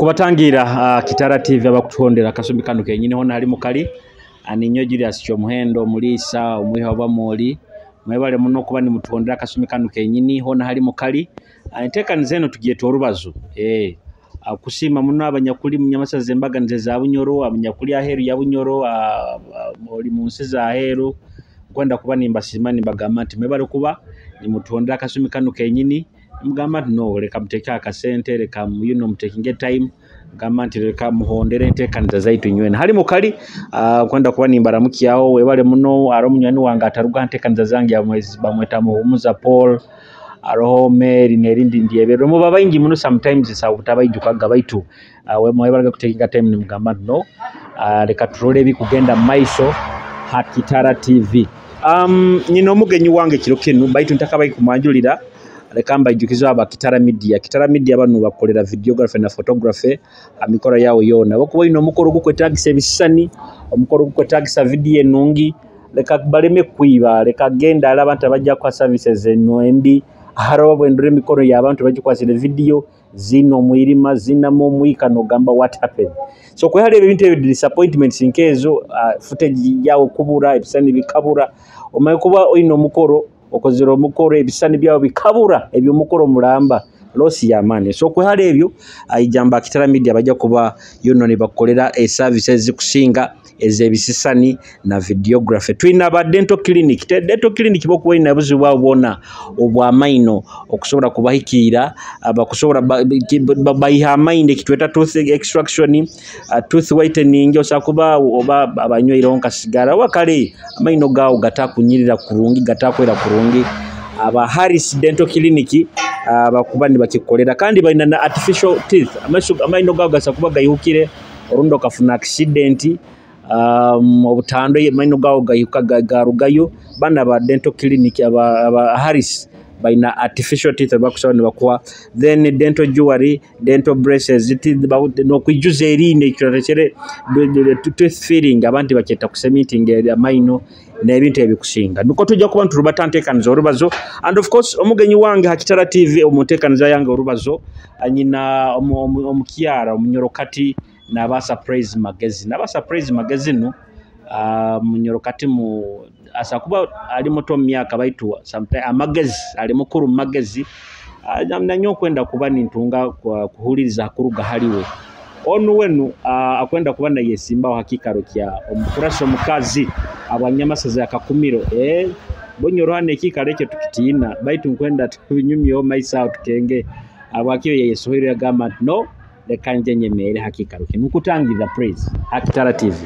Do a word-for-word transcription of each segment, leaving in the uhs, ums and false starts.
Kubatangira, ah, Kitara T V abakutuhondera akasumi kanu kenyini hoona hali mukali. Ah, ninyowe Julius Kyomuhendo, omuliisa, omwiha oba mwoli. Mwebale muno kuba nimutuhondera akasumi kanu kenyini hoona hali mukali. Ah, enteekaniza enu tugyeta orubazo. Eh, ah, kusiima muno abanyakuli mu nyamasaza z'embaganiza eza Bunyoro, abanyakuli aheeru ya Bunyoro, ah, ah, oli mu nsi za aheeru. Nkwenda kuba nimbasiima, nimbagamba nti mwebale kuba nimutuhondera akasumi kanu kenyini. Nimugamba nti, "No, leka mutekeho akasente, leka mu-, you know, mutekinge time." Gamba nti, "Leka muhondere enteekaniza zaitu inywena." Hali mukali, ah, nkwenda kuba nimbaramukyaho, webale muno. Haroho munywani wange ataruga ha nteekaniza zange, bamwezi-, bamweta Muhumuza Paul. Haroho Mary n'erindi ndyeberwe. Muba baingi muno, sometimes nsobora butabaijukaga, baitu, ah, we-, mwebale kutekinga time nimugamba nti, "No, ah, leka turole ebikugenda mu maiso ha Kitara T V." Um, nyina omugenyi wange kiro kinu, baitu ntakabaire kumwanjulira. Leka mbaijukize aba Kitara Media. Kitara Media banu bakukolera videography na photography ha mikoro yaawe yoona. Obu okuba oine omukoro ogukwetaagisa ebisisani, omukoro ogukwetaagisa video enungi, leka baleme kwiba, leka genda hali abantu abaija kuha services enu embi. Haroho obu ndora emikoro y'abantu bagikwasire video, ziina omwirima, ziinamu omwika, nogamba, "What happened?" So, kwehara ebintu ebi, disappointments nk'ezo, ah, footage yaawe kubura, ebisisani bikabura, omanye kuba oine omukoro, okozere omukoro, ebisisani byawe bikabura, eby'omukoro mulamba, loss y'amaani. So, kwehara ebyo, ah, ijamba Kitara Media baija kuba, you know, nibakukolera, eh, services ezikusinga ez'ebisisani na videography. Twine aba dental clinic. Te-, dental clinic, bwokuba oine obuzibu bwawe bwona obw'amaino, okusobora kubahikiira, ah, bakusobora ba-, ba-, ba-, baiha amaino, ekitweta tooth extraction, ah, tooth whitening, osobora kuba oba abanywireho nka sigara, oba kale amaino gaawe gatakunyirira kurungi, gatakwera kurungi, aba Harris Dental Clinic, ah, bakuba nibakikolera. Kandi baina na artificial teeth, amaiso, amaino gaawe gasobora kuba gaihukire, orundi okafuna accident, um, obutandwe, amaino gaawe gaihuka ga-, garugayo. Banu aba dental clinic, aba, aba Harris, baina artificial teeth bakusobora nibakuha. Then dental jewelry, dental braces, ti-, ba-, n'okwijuza eriina ekyorekere, the, the, the tooth filling, abantu bakyeta kusemintinga eri amaino, n'ebintu ebikusinga. Nukwo tujja kuba niturubata nteekaniza orubazo. And of course, omugenyi wange ha Kitara T V, omu nteekaniza yange orubazo, anyina omu-, omu-, omukyara, omunyorokati, Naba Surprise Magezi. Naba Surprise Magezi nu, ah, munyorokati mu, asa kuba ali muto omu myaka, baitu sometime amagezi ali mukuru mu magezi. Ah, na, na nyowe nkwenda kuba nintunga kwa, kuhuliriza kuruga hali we. Onu wenu, ah, akwenda kuba nayesimbaho ha kiikaro kya omukurasi omukazi habwa nyamasaza ya Kakumiro. Eh, Bunyoro hanu ekiikaro ekyo tukitiina, baitu nkwenda tubinyumyeho maiso aho tukenge. Habwaki yayesohoire yagamba nti, "No, leka nje nyemerre ha kiikaro kinu." Nkutangirra praise ha Kitara T V.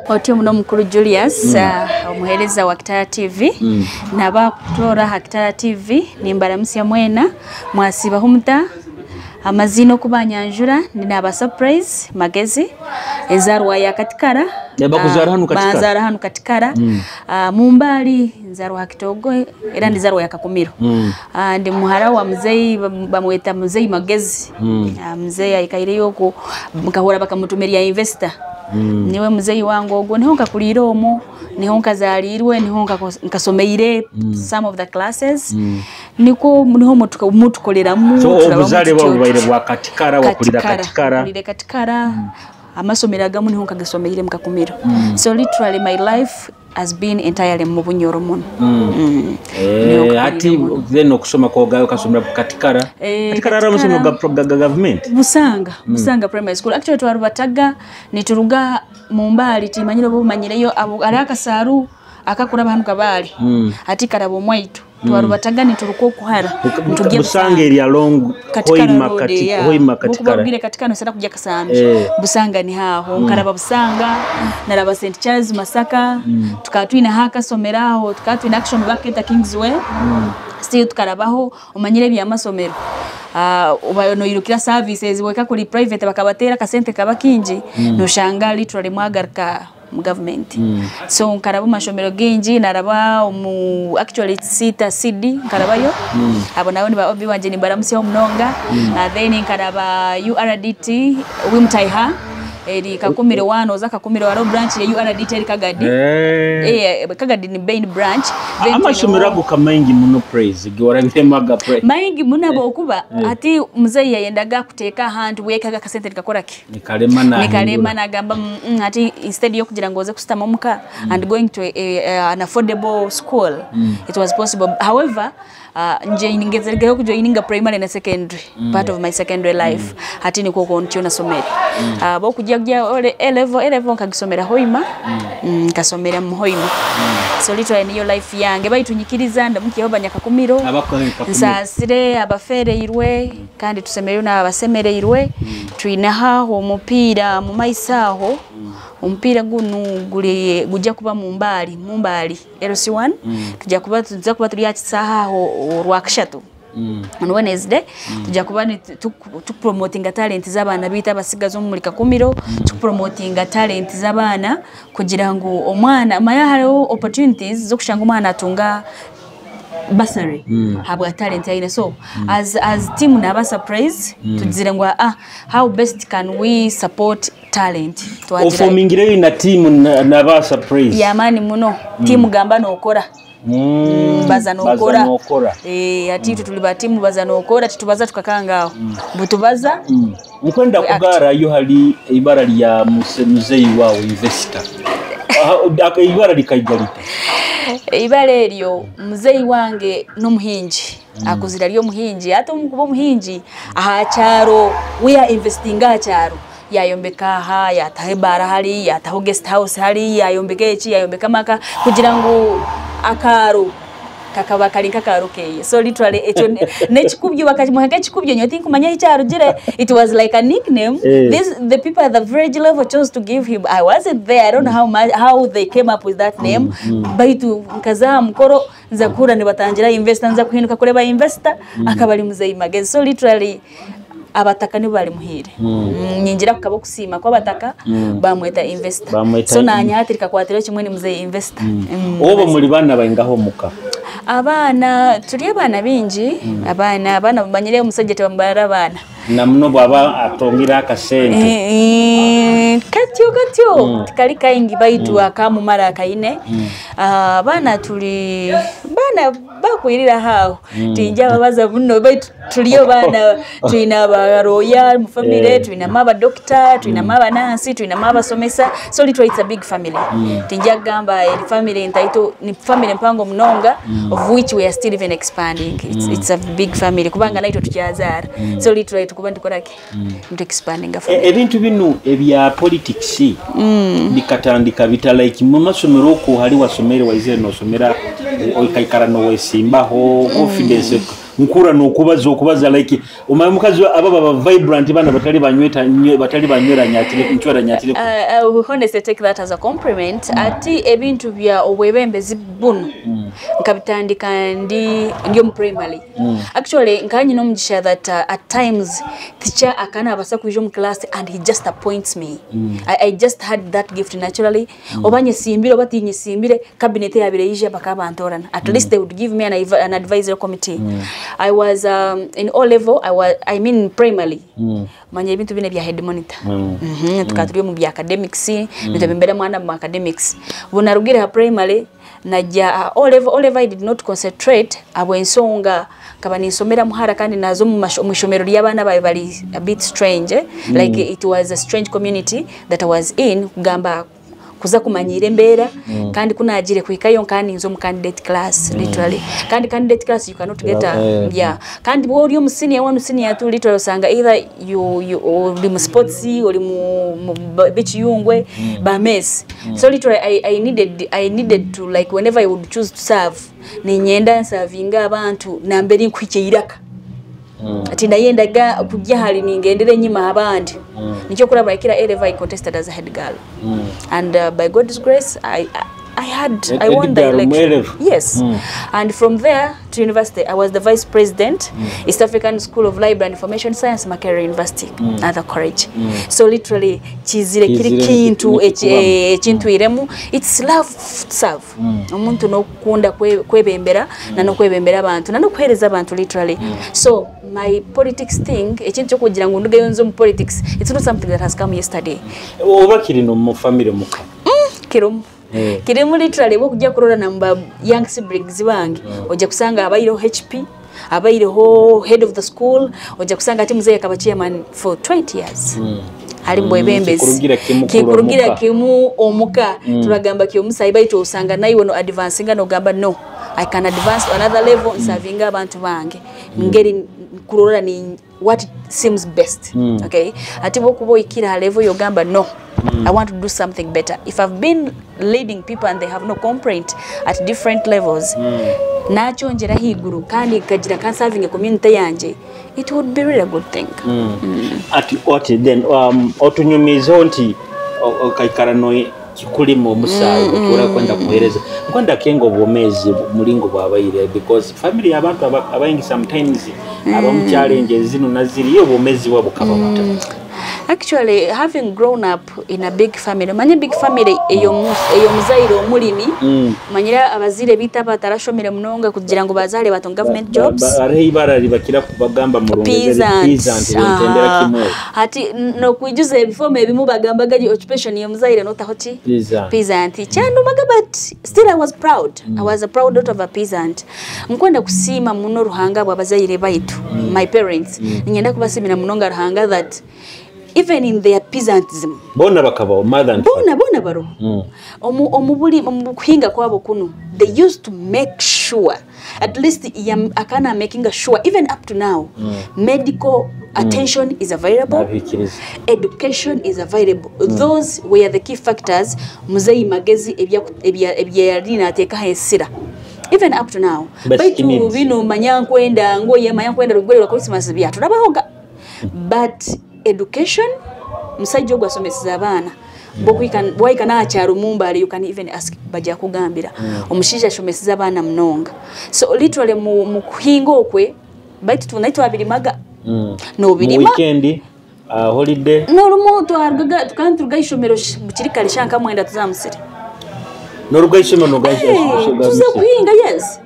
Otyo muno mukuru Julius, mm, ah, omuheereza wa Kitara T V. Mm. Nabakuturora ha Kitara T V, nimbaramusya mwena, mwasiibaho muta? Amaziina okuba anyanjura, ndi Naba Surprise Magezi, enzaarwa ya Katikara. Eh, bakuzaara, ah, hanu Katikara? Banzaara hanu Katikara. Mm. Ah, Mumbaali, nzaarwa ha Kitogo, era ndi nzaarwa ya Kakumiro. Mm. Ah, ndi muhara wa muzeeyi, bam-, bamweta Muzeeyi Magezi. Mm. Ah, muzeeyi aikaireyo oku, nkahurra bakamutumira investor. Mm. Niwe muzeeyi wange ogu, niho nkakuliire omu, niho nkazaaliirwe, niho nkako-, nkasomeire, mm, some of the classes. Mm. Nikwo, niho mutuka-, mutukoleramu, so, turabamu obuzaale bwawe tutyo, bubaire bwa Katikara, wakulira Katikara, Katikara? Nkulire Katikara. Mm. Amasomero agamu niho nkagasomeire mu Kakumiro. Mm. So literally my life has been entirely mu Bunyoro muno. Mm. Mm. Eh, niho nkakulira hati muno. Then okusoma kwogayo okasomera ku Katikara? Eh, Katikara haramu amasomero ga, ga, ga government? Busanga, mm, Busanga Primary School. Actually, twarubataga, nituruga Mumbaali, timanyire oba omanyireyo, abo, hariho akasaaru akakuraba hanu Kabaale. Mm. Hati karaba omwaitu. Mm. Twarubataga nituruka okuhara. Buka-, buka-, nitugya Busanga Busanga. Eri along Katikara Hoima Road, Kati-, yeah. Hoima Katikara. Bwokuba obwire Katikara, nosobora kugya Kasambi. Eh. Busanga ni haho. Mm. Nkaraba Busanga, naraba Saint Charles Masaka. Mm. Tukaba twine ha akasomero aho, tukaba twine akasomero baketa Kingsway. Mm. Still tukarabaho, omanyire eby'amasomero. Ah, oba noirukira services, weka kuli private bakabateera akasente kaba kingi, mm, noshanga literally mwagaruka mu government. Mm. So, nkaraba omu mashomero gaingi, naraba omu, actually, Sita C D, nkarabayo. Mm. Abo nabo niba O B wangye, nimbaramusyaho munonga. Mm. Ah, then nkaraba U R D T, Wimutaiha. Eri Kakumiro one, oza Kakumiro, haroho branch ya U R D T eri Kagadi. Eh. Eh, Kagadi ni main branch. Then Amasomero tuine- ago ka maingi muno, Praise, ge warabiremu aga Praise. Maingi muno habwokuba, hati muzeeyi yayendaga kuteeka ahantu, bwekaga akasente nikakora ki? Nikalema nahindura. Nikalema, nagamba, "Mm, mm, hati instead y'okugira ngu oze kusitama omuka and going to a, a, an affordable school, it was possible." However, uh, nje ningezeregeho kujoininga primary na secondary, part of my secondary life. Hati nikwo kwo nikyo nasomere. Uh, habw'okugya kugya ole-, A level, A level nkagisomera Hoima. Mm, nkasomera mu Hoima. So literally niyo life yange. Baitu nyikiriza ndamukyeho Banyakakumiro. Abakuhika kumiro. Nsasire abafeereirwe. Kandi tusemeriirwe n'abo abasemeriirwe. Twine haho omupiira mu maiso aho. Omupiira gunu guli, gujja kuba mu Mbale, mu Mbale, L C one. Tujja kuba, tujja kuba tuli ha kisaaha aho Orwakashatu. On Wednesday. Tujja kuba ni tu-, tu-, tupromotinga talent z'abaana baitu abasigazi omu muli Kakumiro. Tupromotinga talent z'abaana kugira ngu omwana, manya hariho opportunities z'okushanga omwana atunga bursary habwa talent yaine. So, as, as team naba surprise, tugizire ngu, "Ah, how best can we support talent?" Twagira Ofomingireyo na team na, naba surprise. Y'amaani muno. Team gamba nokora. Mm, baza nokora. Baza nokora. Eh, hati itwe tuli ba team baza nokora, titubaza tukakanga aho. Butubaza. Nkwenda kugarrayo hali ibara lya muse-, muzeeyi waawe, Investor. Aha, aka ibara likaija lita? Ibara eryo, muzeeyi wange n'omuhingi. Akuzire ali omuhingi. Hati omu kuba omuhingi, aha kyaro, we ya investinga aha kyaro. Yayombeka aha, yataho ebaara hali, yataho guest house hali, yayombeka eki, yayombeka amaka, kugira ngu akaaro kakaba kali nk'akaaro keye. So literally, ekyo ne-, n'ekikubyo, bakakimuha nk'ekikubyo, nyowe tinkumanya ahi kyarugire. It was like a nickname. Eh. This, the people at the village level chose to give him. I wasn't there. I don't know how much, how they came up with that name. Baitu nkaza aha mukoro, nza kuhurra nibatangira Investor, nza kuhinduka kureba Investor, akaba ali muzeeyi magezi. So literally, abataka nibo balimuhaire. Mm, nyingira kukaba okusiima kw'abataka, bamweta Investor. Bamweta So, Investor. Nanyehatirika kwatiraho kimwe ni muzeeyi Investor. Mm. Oba muli baana baingaho omuka? Abaana, tuli abaana baingi. Abaana, abaana bamanyire omusaija tibamubara abaana. Na muno bwaba atongire akasente. Eh, eh, katyo, katyo. Tikali kaingi baitu akamumara akaine. Ah, abaana tuli, baana bakwirira aho. Tinjababaza muno, baitu tuliyo baana, twine aba lawyer mu family, twinamu aba doctor, twinamu aba nurse, twinamu abasomesa. So literally it's a big family. Tinja kugamba eri family ntaito, ni family mpango munonga, of which we are still even expanding. It's, it's a big family. Kubanga naitwe tukyazaara. So literally tukuba nitukora ki? Ntu expandinga E- family. Ebintu binu ebya politics bikatandika bita, like, mu masomero okwo hali wasomere, waizire nosomera, o- okaikara nowesimbaho, confidence, nkurra nokubaza, okubaza, like, omanye omukazi aba baba vibrant, bana batali banyweta, nywe- batali banywera nyatire, ncwera nyatire. Uh, uh, honestly, take that as a compliment. Ati ebintu bya obwebembezi bunu, nkabitandika ndi, ndi omu primary. Actually, nkaba nyine omugisha that, uh, at times, teacher akaba nabasa kwija omu class and he just appoints me. I, I just had that gift naturally. Oba nyesimbire, oba tinyesimbire, cabinet eyabire yija bakaba bantorana. At least they would give me an, advi- an advisory committee. I was, um, in O level, I was, I mean primary. Manya ebintu bine bya head monitor. Mhm, tukaba tuli omu bya academics, nitwebembera mwana mu academics. Bunarugire ha primary, Najya, uh, O level, O level I did not concentrate, habw'ensonga nkaba ninsomera muhara kandi naza omu masho-, omu ishomero ly'abaana babaire bali a bit strange, eh? Like, it was a strange community that I was in, kugamba kuza kumanyiira embeera, kandi kunagire kuhikayo nkaba ninza omu candidate class, literally. Kandi candidate class you cannot get a, yeah. Kandi bw'oli omu senior one, senior two, literally osanga either you, you, oli mu sports, oli mu, mu ba- b'ekiyungwe, ba mess. So literally, I, I needed, I needed to, like, whenever I would choose to serve, ninyenda nservinge abantu nambere nkuhikya iraka. Ati nayendaga kugya hali ningendera enyima abandi. Nikyo kuraba kira A level I contested as a head girl. And, uh, by God's grace, I, I, I had, Ed-, I won the Edgar election. Mwelevu. Yes. Mm. And from there to university, I was the vice president, East African School of Library and Information Science, Makerere University, Arthur College. So literally, kizire kiri Kizire kintu, nti-, eki-, nti-, eh, ekintu iremu. It's love to serve. Omuntu n'okukunda kwe-, kwebembera, na n'okwebembera abantu, na n'okuheereza abantu, literally. So, my politics thing, ekintu ky'okugira ngu ndugeyo nze omu politics, it's not something that has come yesterday. Oba kiri no mu family muka? Kirumu. Eh. Kirumu literally, bw'okujja kurora na mu ba young siblings bange, ojja kusanga abaireho H P, abaireho head of the school, ojja kusanga ati muzeeyi akaba chairman for twenty years. Ali mu bwebembezi. Kikurugira kimu Kikurugira omuka. Kimu omuka. Turagamba ki omusayi, baitu osanga naiwe no advancinga, nogamba, "No, I can advance to another level, nsavinga abantu bange." Ngeri kurora ni what seems best. Okay? Ati bw'okuba oikire ha level yogamba, "No, I want to do something better." If I've been leading people and they have no complaint at different levels, nakyongera haiguru, kandi nkagira kansavinge community yange, it would be really a good thing. Ati, ati then, um, otunyumizeho nti o-, okaikara no kikulimu omusayi, okwenda kuheereza. Nkwenda kenga obwomeezi mulingo bwabaire, because family y'abantu aba-, abaingi sometimes abamu challenges zinu na ziri, yo obwomeezi bwabo bukaba buta? Actually, having grown up in a big family, manya big family eyo mu-, eyo muzaire omulimi, manyira abazaire baitu abatarashomere munonga kugira ngu bazaale batunge government jobs. Ba-, ba-, haroho ibara libakira kubagamba mu Lungereza, peasant. Peasant, aha. Hati, n-, n'okwijuza ebifomu ebimu bagambaga occupation y'omuzaire notaho ki? Peasant. Peasant. Kyandumaga, but still I was proud. I was a proud daughter of a peasant. Nkwenda kusiima muno Ruhanga bw'abazaire baitu, my parents. Ninyenda kubasiimira munonga Ruhanga that even in their peasantism, boona bakabaho, mother and father. Boona, boona baroho. Omu, omu buli, omu kuhinga kwabo kunu, they used to make sure, at least, yam-, akana making sure, even up to now, medical attention is available, education is available. Those were the key factors, muzeeyi magezi ebya-, ebya-, ebyali nateekaho esira. Even up to now. Baitu binu manya nkwenda ngoye, manya nkwenda rugwere rwa Christmas, byaturabahoga. But education, musaija ogu asomeseze abaana. Bwokuhika, bwahika n'aha kyaro Mumbale, you can even ask, bagya kugambira. Omushaija ashomeseze abaana munonga. So, literally, mu, mu kuhinga okwe, baitu tu-, naitu abirimaga. Nobirima. Mu weekend, ah, holiday. N'orumu twarugaga, tukaba nituruga ha isomero sh-, bukiri kare, sha nka mwenda tuza ha musiri. N'oruga ha isomero, nogaruka ha isomero, tuza kuhinga, yes.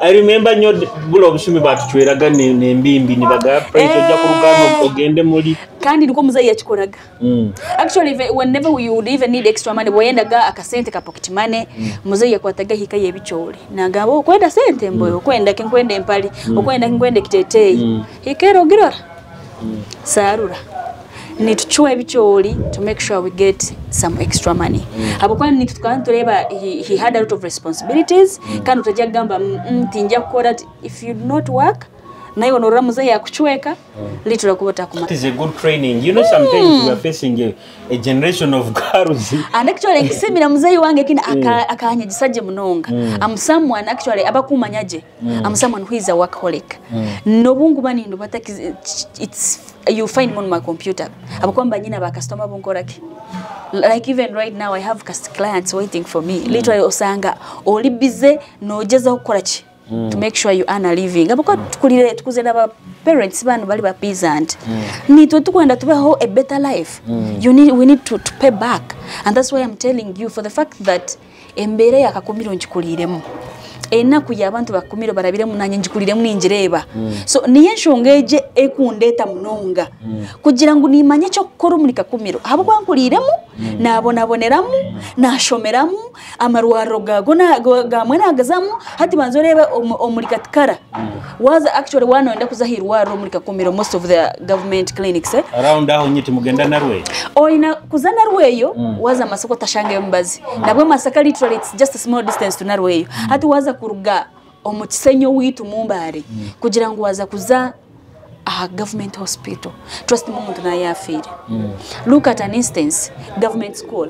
I remember nyowe d-, buli obushumi batucweraga ne-, n'embimbi, nibagamba, "Price, ojja kuruga hano, ogende muli." Kandi nukwo muzeeyi yakikoraga. Actually, even, whenever we would even need extra money, bw'oyendaga akasente ka pocket money, muzeeyi yakwataga hika y'ebicooli. Nagamba, "Okwenda sente?" Mbu, "Okwenda ki? Nkwenda empali. Okwenda ki? Nkwenda ekiteteeyi." Hika eri ogirora. Saarura. Nitucwa ebicooli to make sure we get some extra money. Habwokuba nitwe tukaba nitureeba he, he had a lot of responsibilities, kandi otajya kugamba, "Mm, mm, tinjya kukora ati." If you do not work, naiwe norora muzeeyi yakucweka, literally kuba otakumanya. That is a good training. You know, sometimes we are facing a, a generation of girls. And actually, nkusiimira muzeeyi wange kinu aka-, akanyegesa gye munonga. I'm someone, actually, abakumanya gye. I'm someone who is a workaholic. N'obu nguba nindubata, it's, you find me on my computer. Habwokuba mba nyine ba customer bunkora ki? Like, even right now, I have cus-, clients waiting for me. Literally, osanga oli busy, nogezaho kukora ki? To make sure you earn a living. Habwokuba tukulire, tukuze na ba parents banu bali ba peasant. Nitwe tukwenda tubeho a better life. You need, we need to, to pay back. And that's why I'm telling you, for the fact that embeera ya Kakumiro ngikuliiremu. Enaku y'abantu ba Kakumiro barabiremu, nanye ngikuliiremu, ningireeba. So, niyo enshonga egi ekundeeta munonga. Kugira ngu nimanya eky'okukora omuli Kakumiro. Habwokuba nkuliiremu, nabonaboneramu, nashomeramu, amarwarro ga-, go na-, go-, gamwe nagazamu. Hati banza oreebe omu-, omuli Katikara. Waza actually wanoyenda kuza ha irwarro omuli Kakumiro, most of the government clinics, eh? Around aho nyiti mugenda Narweyo? Oyina kuza Narweyo, waza Masaka otashangayo mubazi. Nabwo Masaka literally it's just a small distance to Narweyo. Hati waza kuruga omu Kisenyi owaitu Mumbale, kugira ngu waza kuza aha government hospital. Trust me, omuntu naye afiire. Look at an instance, government school.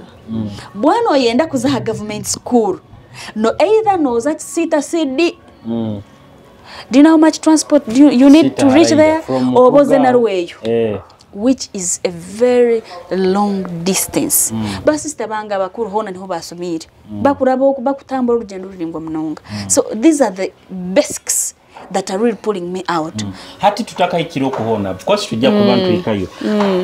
Bwana oyenda kuza ha government school, no either noza Kisiita C D, do you know how much transport do you, you need to reach there? Oba oze Narweyo. Eh. which is a very long distance. Ba sister bange abakuru hoona niho basomire. Bakuraba oku, bakutambura orugendo ruringwa munonga. So these are the basics that are really pulling me out. Hati tutakahikire okuhona, of course tujja kuba ntwikayo.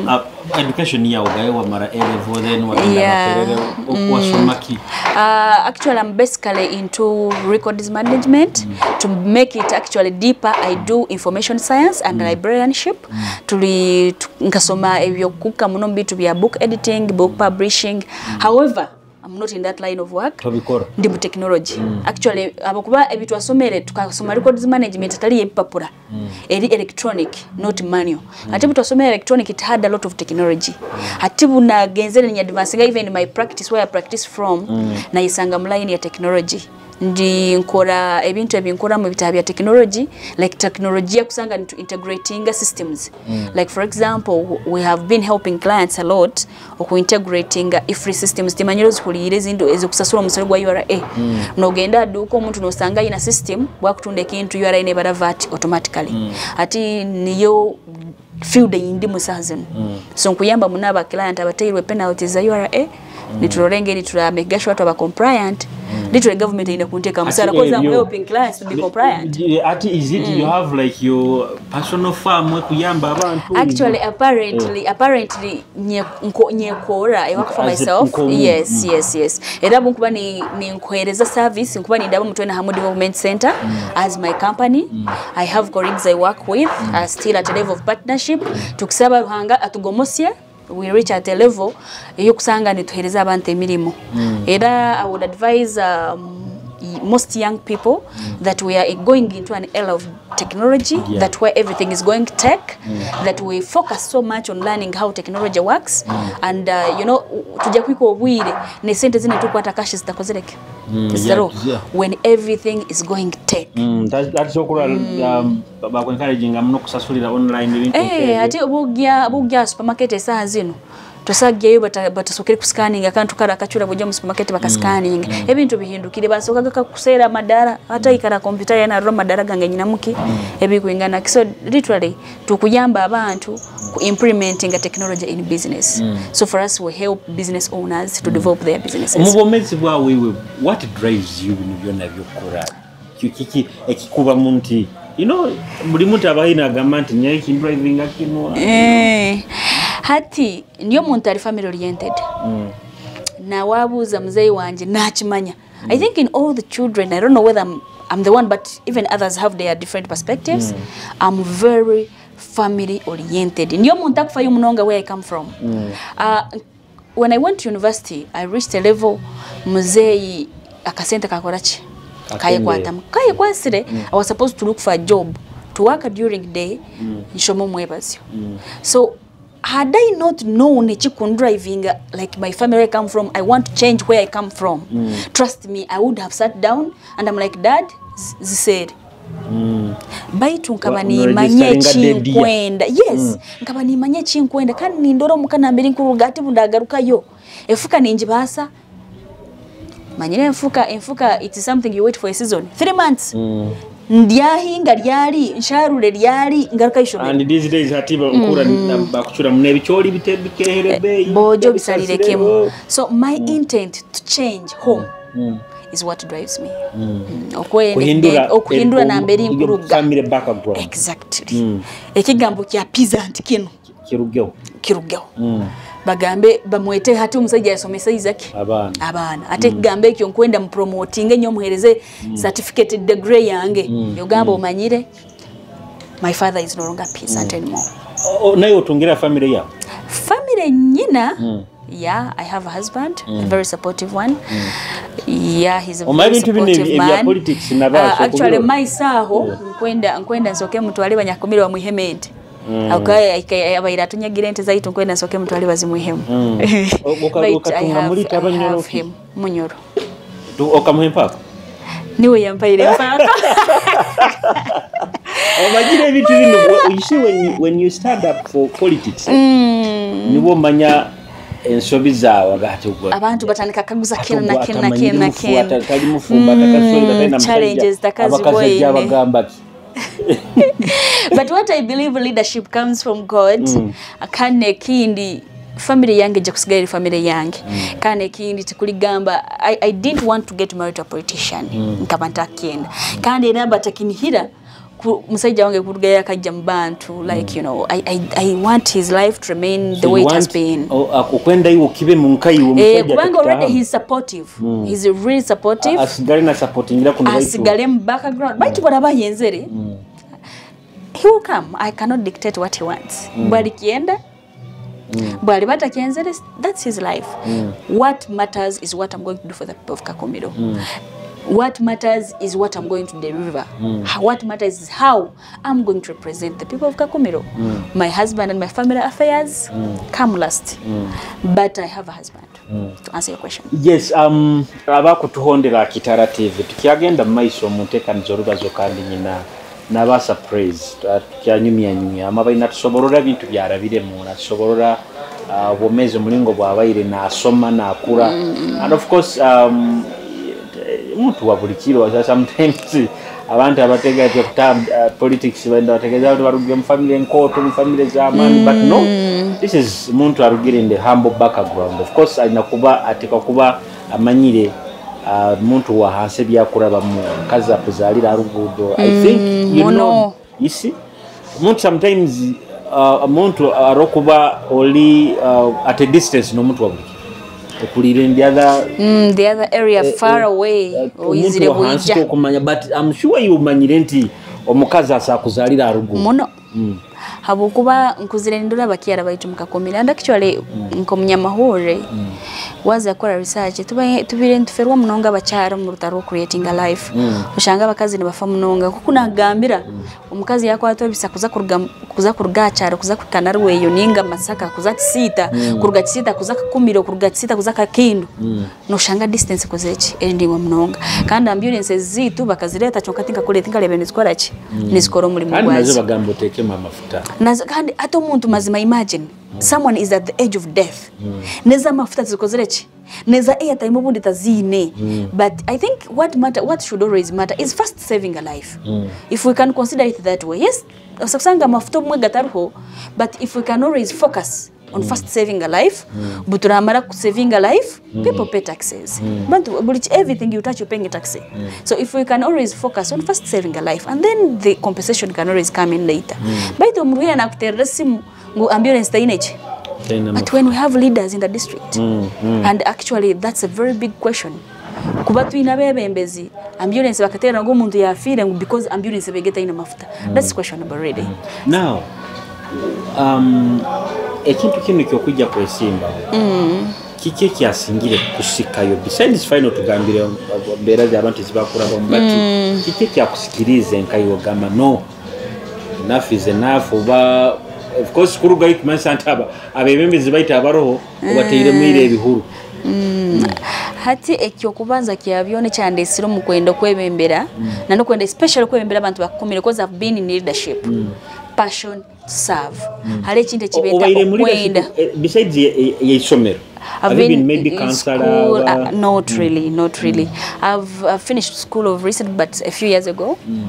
Uh, education yawe gayo wamara A level, then wagenda Yeah. Makerere, o-, wasoma ki? Uh, actually, I'm basically into records management. To make it actually deeper, I do information science and librarianship. Tuli tu-, nkasoma ebyokukka muno mu bintu bya book editing, book publishing. However, I'm not in that line of work. Tobikora. Ndi mu technology. Actually, habwokuba ebi twasomere, tukasoma records management, atali ebipapura. Eri electronic, not manual. Hati bu twasomere electronic, it had a lot of technology. Hati bu nagenzere ni advancing, even my practice, where I practice from, nayesanga mu line ya technology. Ndi nkora ebintu ebi nkora mu bitaha bya technology, like technology ya kusanga nitu integratinga systems. Like, for example, we have been helping clients a lot oku integratinga IFRS systems, timanyire ozihuliire, ezindi ezokusasura omusoro gwa U R A. Nogenda ha duuka, omuntu nosanga aina system, bwakutunda ekintu, U R A nebara vat automatically. Hati niyo field eyindimu saaha zinu. So nkuyamba muno aba client abatairwe penalties za U R A, niturora engeri tura make sure twaba compliant. Literally government eyina kunteka musaara, 'cause I'm helping clients to be compliant. Ati, is it you have, like, your personal firm ekuyamba abantu? Actually, apparently, apparently, nye-, nko-, nyekora, I work for myself. Yes, yes, yes. Era bunkuba ni-, ninkuhereza service, nkuba nindaba omu Twena Hamu Development Center as my company. I have colleagues I work with, uh, still at a level of partnership. Tukusaba Ruhanga atugomosye, we reach at a level eyokusanga nituhereza abantu emirimo. Era I would advise, um, y-, most young people that we are going into an era of technology, that where everything is going tech, that we focus so much on learning how technology works, and, uh, you know, tujja kuhika obwire, ne sente zinu tukwata cash zitakozere ki? Zitaroho. When everything is going tech. That, that's okura, um, ba-, bakwencouraginga muno kusasulira online, ebintu nk'ebyo. Hati obugya, obugya supermarket esaaha zinu, tosagyayo bata-, batasokere kuscanninga, kandi tukara akacura bugya mu supermarket bakascanninga. Ebintu bihindukire, basokaga kakuseera amadaara, hati aikara computer yena arora amadaara gange nyinamu ki, ebikwingana ki. So literally, tukuyamba abantu ku implementinga technology in business. So for us, we help business owners to develop their businesses. Omu bwomeezi bwawe iwe, what drives you binu byona byokukora? Ki-, ki-, ki-, ekikubamu nti, you know, buli muntu aba aine agamba nti, "Nyowe eki drivinga kinu." Eh, hati, ndi omuntu ali family oriented. Nawe abuuza muzeeyi wange, nakimanya. I think in all the children, I don't know whether I'm, I'm the one, but even others have their different perspectives. I'm very family oriented. Ndi omuntu akufayo munonga where I come from. Uh, When I went to university, I reached a level, muzeeyi akasente kakora ki? Kayekwatamu. Kayekwasire, I was supposed to look for a job, to work during the day, nshome omwebazyo. So, had I not known ekikundrivinga, like, my family where I come from, I want to change where I come from. Trust me, I would have sat down and I'm like, "Dad, z-, ziseere." Baitu nkaba nimanya eki nkwenda. Yes, nkaba nimanya eki nkwenda. Kandi nindora omuka nambere nkuruga, hati bundagarukayo, enfuka ningibaasa. Manyire enfuka, enfuka, it is something you wait for a season. Three months. Ndyahinga lyali, nsharure lyali, ngaruka ishomero. And these days, hati ba-, nkura, na-, bakucura muno ebicooli bite-, bikehere beeyi, bojo bisaliremu. So my intent to change home is what drives me. Mm, okwe-, okuhindura nambere nkuruga. Family background. Exactly. Ekigambo kya peasant kinu kirugeho. Kirugeho. Bagambe, bamwete hati omusaija yasomeseize ki? Abaana. Abaana. Ate kigambo ekyo nkwenda mupromotinge, nyo muhereze certificate degree yange. Yogamba omanyire, my father is no longer peasant anymore. O-, o-, naye otungira family yawe? Family nyina, yeah, I have a husband, a very supportive one. Yeah, he's a very supportive man. Omanyi ebintu binu ebya politics na ba, actually, my saho, nkwenda, nkwenda nsoke mutwale banyakumire bamwihemu ente. Akai, akai, abaire atunyagire ente zaitu, nkwenda nsoke mutwale bazimwihemu. But I have, I have him. Munyoro. Tu-, okamuha empaako? Niwe yampaire empaako. Omanyire ebintu binu, you see, when you, when you stand up for politics, nibwo omanya ensobi zaawe, abantu batandika kaguza kinu na kinu na kinu na kinu. Atali mufumbo, atakaswera, atalina mukazi, challenges abakazi abaine. Abagamba ki? But what I believe, leadership comes from God. Mm. Kandi n'ekindi, family yange ejja kusigara eri family yange. Mm. Kandi n'ekindi, tikuligamba, I, I didn't want to get married to a politician. Mm. Nkaba ntakyenda. Kandi era batakinihira, ku-, musajja wange kurugayo akajja mu bantu, like, mm, you know, I, I, I want his life to remain the way it has been. So you want, o-, ak-, okwenda iwe kibe mu nka iwe, eh, omusajja kubanga already he's supportive. Mm. He's really supportive. A-, asigale na supportingira kuno baitu. Asigale mu background. Baitu bw'araba ayenzere, mm, he will come. I cannot dictate what he wants. Mm. Bw'alikyenda, mm, bw'aliba atakyenzere, that's his life. Mm. What matters is what I'm going to do for the people of Kakumiro. Mm. What matters is what I'm going to deliver. Mm. H-, what matters is how I'm going to represent the people of Kakumiro. Mm. My husband and my family affairs, mm, come last. Mm. But I have a husband. Mm. To answer your question. Yes, um, abakutuhondera ha Kitara T V, tukyagenda mu maiso mu nteekaniza orubazo kandi nyina naba surprise. Tu-, tukyanyumyanyumya. Amabaire natusoborora ebintu byarabiremu, natusoborora, ah, obwomeezi omulingo bwabaire nasoma, nakura. Mm. And of course, um, muntu wa buli kiro, sometimes abantu abategeeza nti okuta-, uh, politics, benda bategeeza nti barugiire mu family enkooto, mu family z'amaani, but no, mm, this is muntu arugire in the humble background. Of course, alina kuba, ateekwa kuba amanyire, uh, muntu wa hansi ebyakurabamu, omukazi akuzaalira ha ruguudo. I think, mm, you know, muno. You see? Omuntu sometimes, uh, omuntu arokuba oli, uh, at a distance n'omuntu wa buli kiro. Okuliire in the other, mm, the other area, eh, far, eh, away, eh, oyizire omuntu wa hansi bwija. Tokumanya, but I'm sure you omanyire nti omukazi asakuzaalira ha rugo. Muno. Mm. Habwokuba nkuzire nindora bakyara baitu mu Kakumiro. And actually, mm, nk'omunyamahurre, mm, waza kukora research, tuba-, tubaire nituferwa munonga abakyara omu rutaro rwo creating a life. Mm. Osanga abakazi nibafa munonga. Nkoku nagambira, mm. Omukazi yakwatwa ebisa kuza kuruga, kuza kuruga ha kyaro, kuza kuhika Narweyo, ninga Masaka, kuza Kisiita, mm, kuruga Kisiita, kuza Kakumiro, kuruga Kisiita, kuza Kakindu. Mm. Noshanga distance ekozere ki? Eri ndingwa munonga. Kandi ambulances zaitu bakazireeta, kyonka tinkakole-, tinkaleba nizikora ki? Mm. Nizikora omulimo gwazo. Kandi nazo bagamba oteekemu amafuta. Nazo, kandi hati omuntu mazima, imagine, mm, someone is at the edge of death. Mm. Neza amafuta tizikozere ki? Neza airtime obundi taziine. Mm. But I think what matter, what should always matter is first saving a life. Mm. If we can consider it that way, yes, osa kusanga amafuta obumwe gataroho, but if we can always focus on, mm, first saving a life, mm, buturamara ku saving a life, mm, people pay taxes. Mm. Bantu, buli ki-, everything you touch, you're paying a taxi. Mm. So if we can always focus on first saving a life, and then the compensation can always come in later. Mm. Baitu omuntu yena nakuterera esimu, ngu ambulance tayine ki? Tayine mafuta. But when we have leaders in the district, mm, mm, and actually that's a very big question. Kuba twine abebembezi, ambulance bakateera ngu omuntu yafiire ngu because ambulance eba etaine mafuta. Mm. That's questionable really. Mm. Now, um, ekintu kinu kyokwija kwesimbaho, mm, kiki ekyasingire kukusikayo? Besides fine otugambire embeera z'abantu ezibakurabamu, but, mm, kiki ekyakusikiriize nkayo ogamba, "No, enough is enough," oba, of course, kurugayo kumanyisa nti aba-, abebembezi baitu abaroho, mm, obatairemu ira ebihuru. Mm. Mm. Hati ekyokubanza kya byona ekyandesire omu kwenda okwebembera, mm, na n'okwenda especially okwebembera abantu ba Kakumiro, 'cause I've been in leadership. Mm. Passion to serve. Mm. Hali ekintu ekibeeta okwenda. O-, obaire mu leadership, eh, besides ye, ye, y'isomero? Have you been maybe in counselor, school, uh, not really, not really. Mm. I've, I've finished school of recent, but a few years ago. Mm.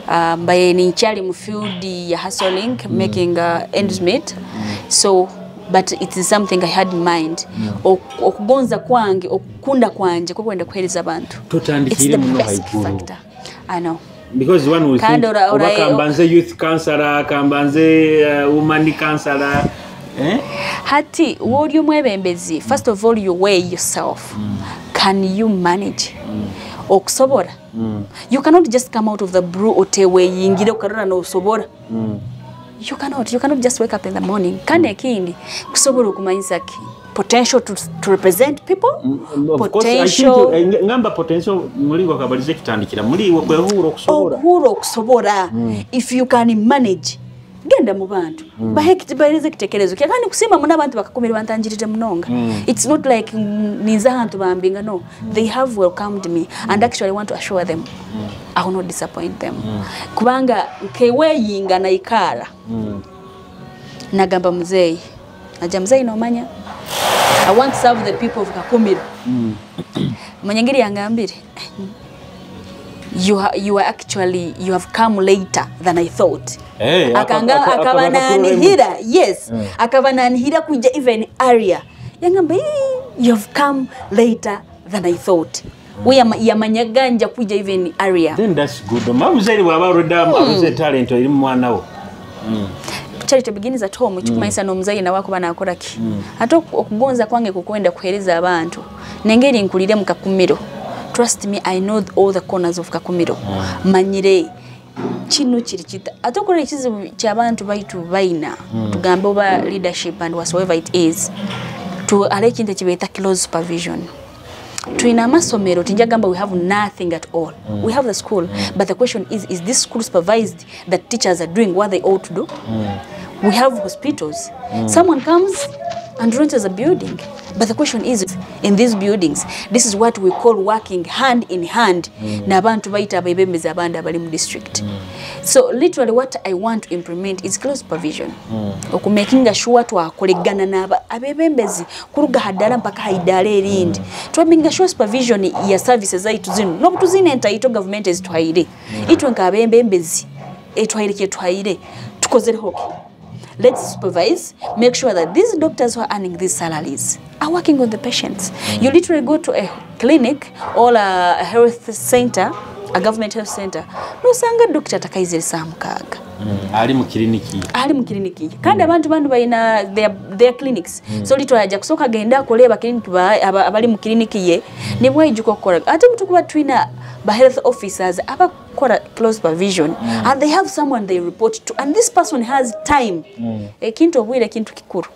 Uh, mbaire ninkyali mu field ya hustling, mm, making, uh, ends meet. Mm. So, but it is something I had in mind. Mm. Ok-, okugonza kwange, okukunda kwanje, kw'okwenda kuheereza abantu. It's the best factor. Totandikire muno haiguru. I know. Because one will think, ora-, oba kambanze youth counselor, kambanze, uh, woman counselor, eh? Hati, woli omwebembezi, first of all, you weigh yourself. Mm. Can you manage? Mm. Okusobora? Mm. You cannot just come out of the blue oteweyingire, okarora nosobora. Mm. You cannot, you cannot just wake up in the morning. Kandi, mm, ekindi, kusobora okumanyisa ki? Potential to, to represent people. Mm, of course, I think, potential, eh, ng-, ngamba potential, mulingo akabalize kitandikira. Muli iwe kwehura okusobora. Okuhura okusobora. Mm. If you can manage, genda mu bantu. Mm. Bahe ekiti-, bahereze ekitekerezo kya. Kandi kusiima muno abantu ba Kakumiro bantangirire munonga. Mm. It's not like, mm, ninza ahantu bambinga, no. They have welcomed me, and actually I want to assure them, I will not disappoint them. Kubanga nkeweyinga naikara, nagamba muzeeyi, nagira, "Muzeeyi, nomanya, I want to serve the people of Kakumiro." Manya engeri yangambire? You ha-, you are actually, you have come later than I thought. Eh, aka-, Akanga-, aka-, akaba akaba nanihira, yes. Mm. Akaba nanihira kuija even earlier. Yangamba, "Eh, you have come later than I thought." We yama-, yamanyaga nja kuija even earlier. Then that's good. Mama muzaire bwaba already am-, abuze talent eri mu mwana we. Charity begins at home, ekikumanyisa n'omuzaire nawe akuba nakora ki? Ate oku-, okugonza kwange kukwenda kuheereza abantu, nengeri nkuliremu Kakumiro. Trust me, I know all the corners of Kakumiro. Manyire kinu kiri kita. Ate okurora ekizibu ky'abantu baitu baina, tugambe oba leadership and whatsoever it is, tu-, hariho ekintu ekibeeta close supervision. Twine amasomero, tinjagamba we have nothing at all. We have the school, but the question is, is this school supervised that teachers are doing what they ought to do? We have hospitals. Someone comes and rents a building. But the question is, in these buildings, this is what we call working hand in hand n'abantu baitu abebembezi abandi abali mu district. So literally what I want to implement is close supervision. Okumakinga sure twakolegana n'aba-, abebembezi kuruga ha ddaala mpaka ha idaala erindi. Twamakinga sure supervision ya services zaitu zinu. N'obu tuzine entaito gavumenti ezituhaire. Itwe nk'abebembezi, etuhaire kyetuhaire, tukozereho ki? Let's supervise, make sure that these doctors who are earning these salaries are working on the patients. You literally go to a clinic or a health center, a government health center, nosanga doctor atakaizire saaha mukaaga. Mm, ali mu kiriniki ye. Ali mu kiriniki ye. Kandi abantu banu baina their, their clinics. So literally ajja kusooka agende akole aba clinic ba-, aba-, abali mu kiriniki ye. Nibwo aijuka okukora. Ate obu tukuba twina ba health officers, aba kora close supervision, and they have someone they report to, and this person has time. Ekintu obwire kintu kikuru.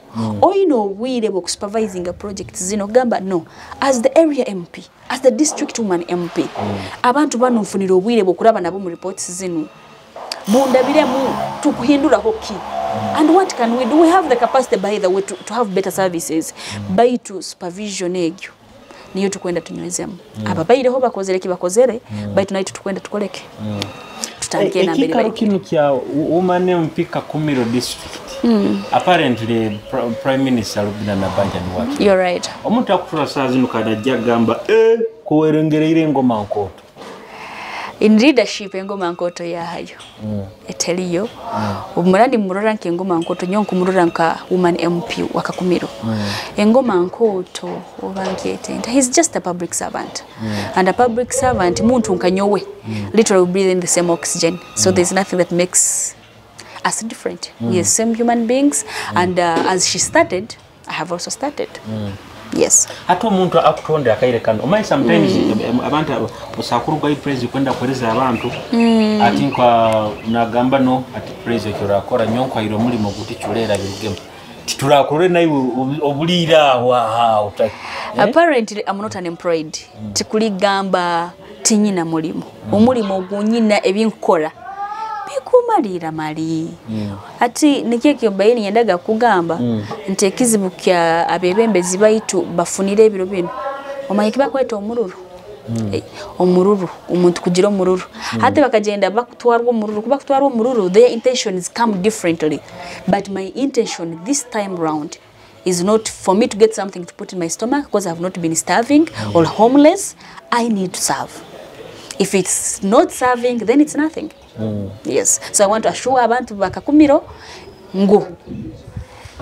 Oine obwire bw'okusupervisinga projects zino, gamba no, as the area M P, as the district woman M P, abantu banu nfunire obwire bw'okuraba nabo mu reports zinu. Mundabiremu, tukuhinduraho ki? And what can we do? We have the capacity, by the way, to, to have better services. Baitu supervision egyo niyo tukwenda tunywezemu. Ababaireho bakozere ki bakozere, baitu naitwe tukwenda tukole ki? Tutandike E-, nambere ekiikaro baitu. Kinu kya wo-, Woman M P Kakumiro District. Apparently, Pri-, Prime Minister Robinah Nabbanja niwe aki-, You're right. Omuntu akutura saaha zinu kandi ajja kugamba, "Eh, kuwerengereire engoma nkooto." In leadership, engoma nkooto yahayo. Eteliyo. Obu muraba nimurora nk'engoma nkooto, nyowe nkumurora nka woman M P wa Kakumiro. Engoma nkooto, oba nkyete nta, he's just a public servant. And a public servant, muntu nka nyowe, literally we breathe in the same oxygen. So there's nothing that makes us different. We are same human beings, and, uh, as she started, I have also started. Yes. Hati omuntu akutondera akaire kanu. Omanyi sometimes, em, em, abantu abo, osobora kurugayo praise kwenda kuhereza abantu. Ati nkwa nagamba no, ati praise ekyo orakora, nyowe nkwaire omulimo guti, culera birugemu. Titurakurole naiwe obu-, obuliire aho, aha, uta-, eh? Apparently, I'm not unemployed. Tikuligamba tinyina mulimo. Omulimo ogu nyina ebinkukora bikumalira mali. Hati nikyo ekyo mbaire ninyendaga kugamba, nti ekizibu kya abebembezi baitu bafunire ebiro binu. Omanyi kibakweta omururu? Eh, omururu, omuntu kugira omururu. Hati bakagenda bakutwarwa omururu. Kuba kutwarwa omururu, their intentions come differently. But my intention this time round is not for me to get something to put in my stomach because I've not been starving or homeless. I need to serve. If it's not serving, then it's nothing. Yes. So I want to assure abantu ba Kakumiro ngu,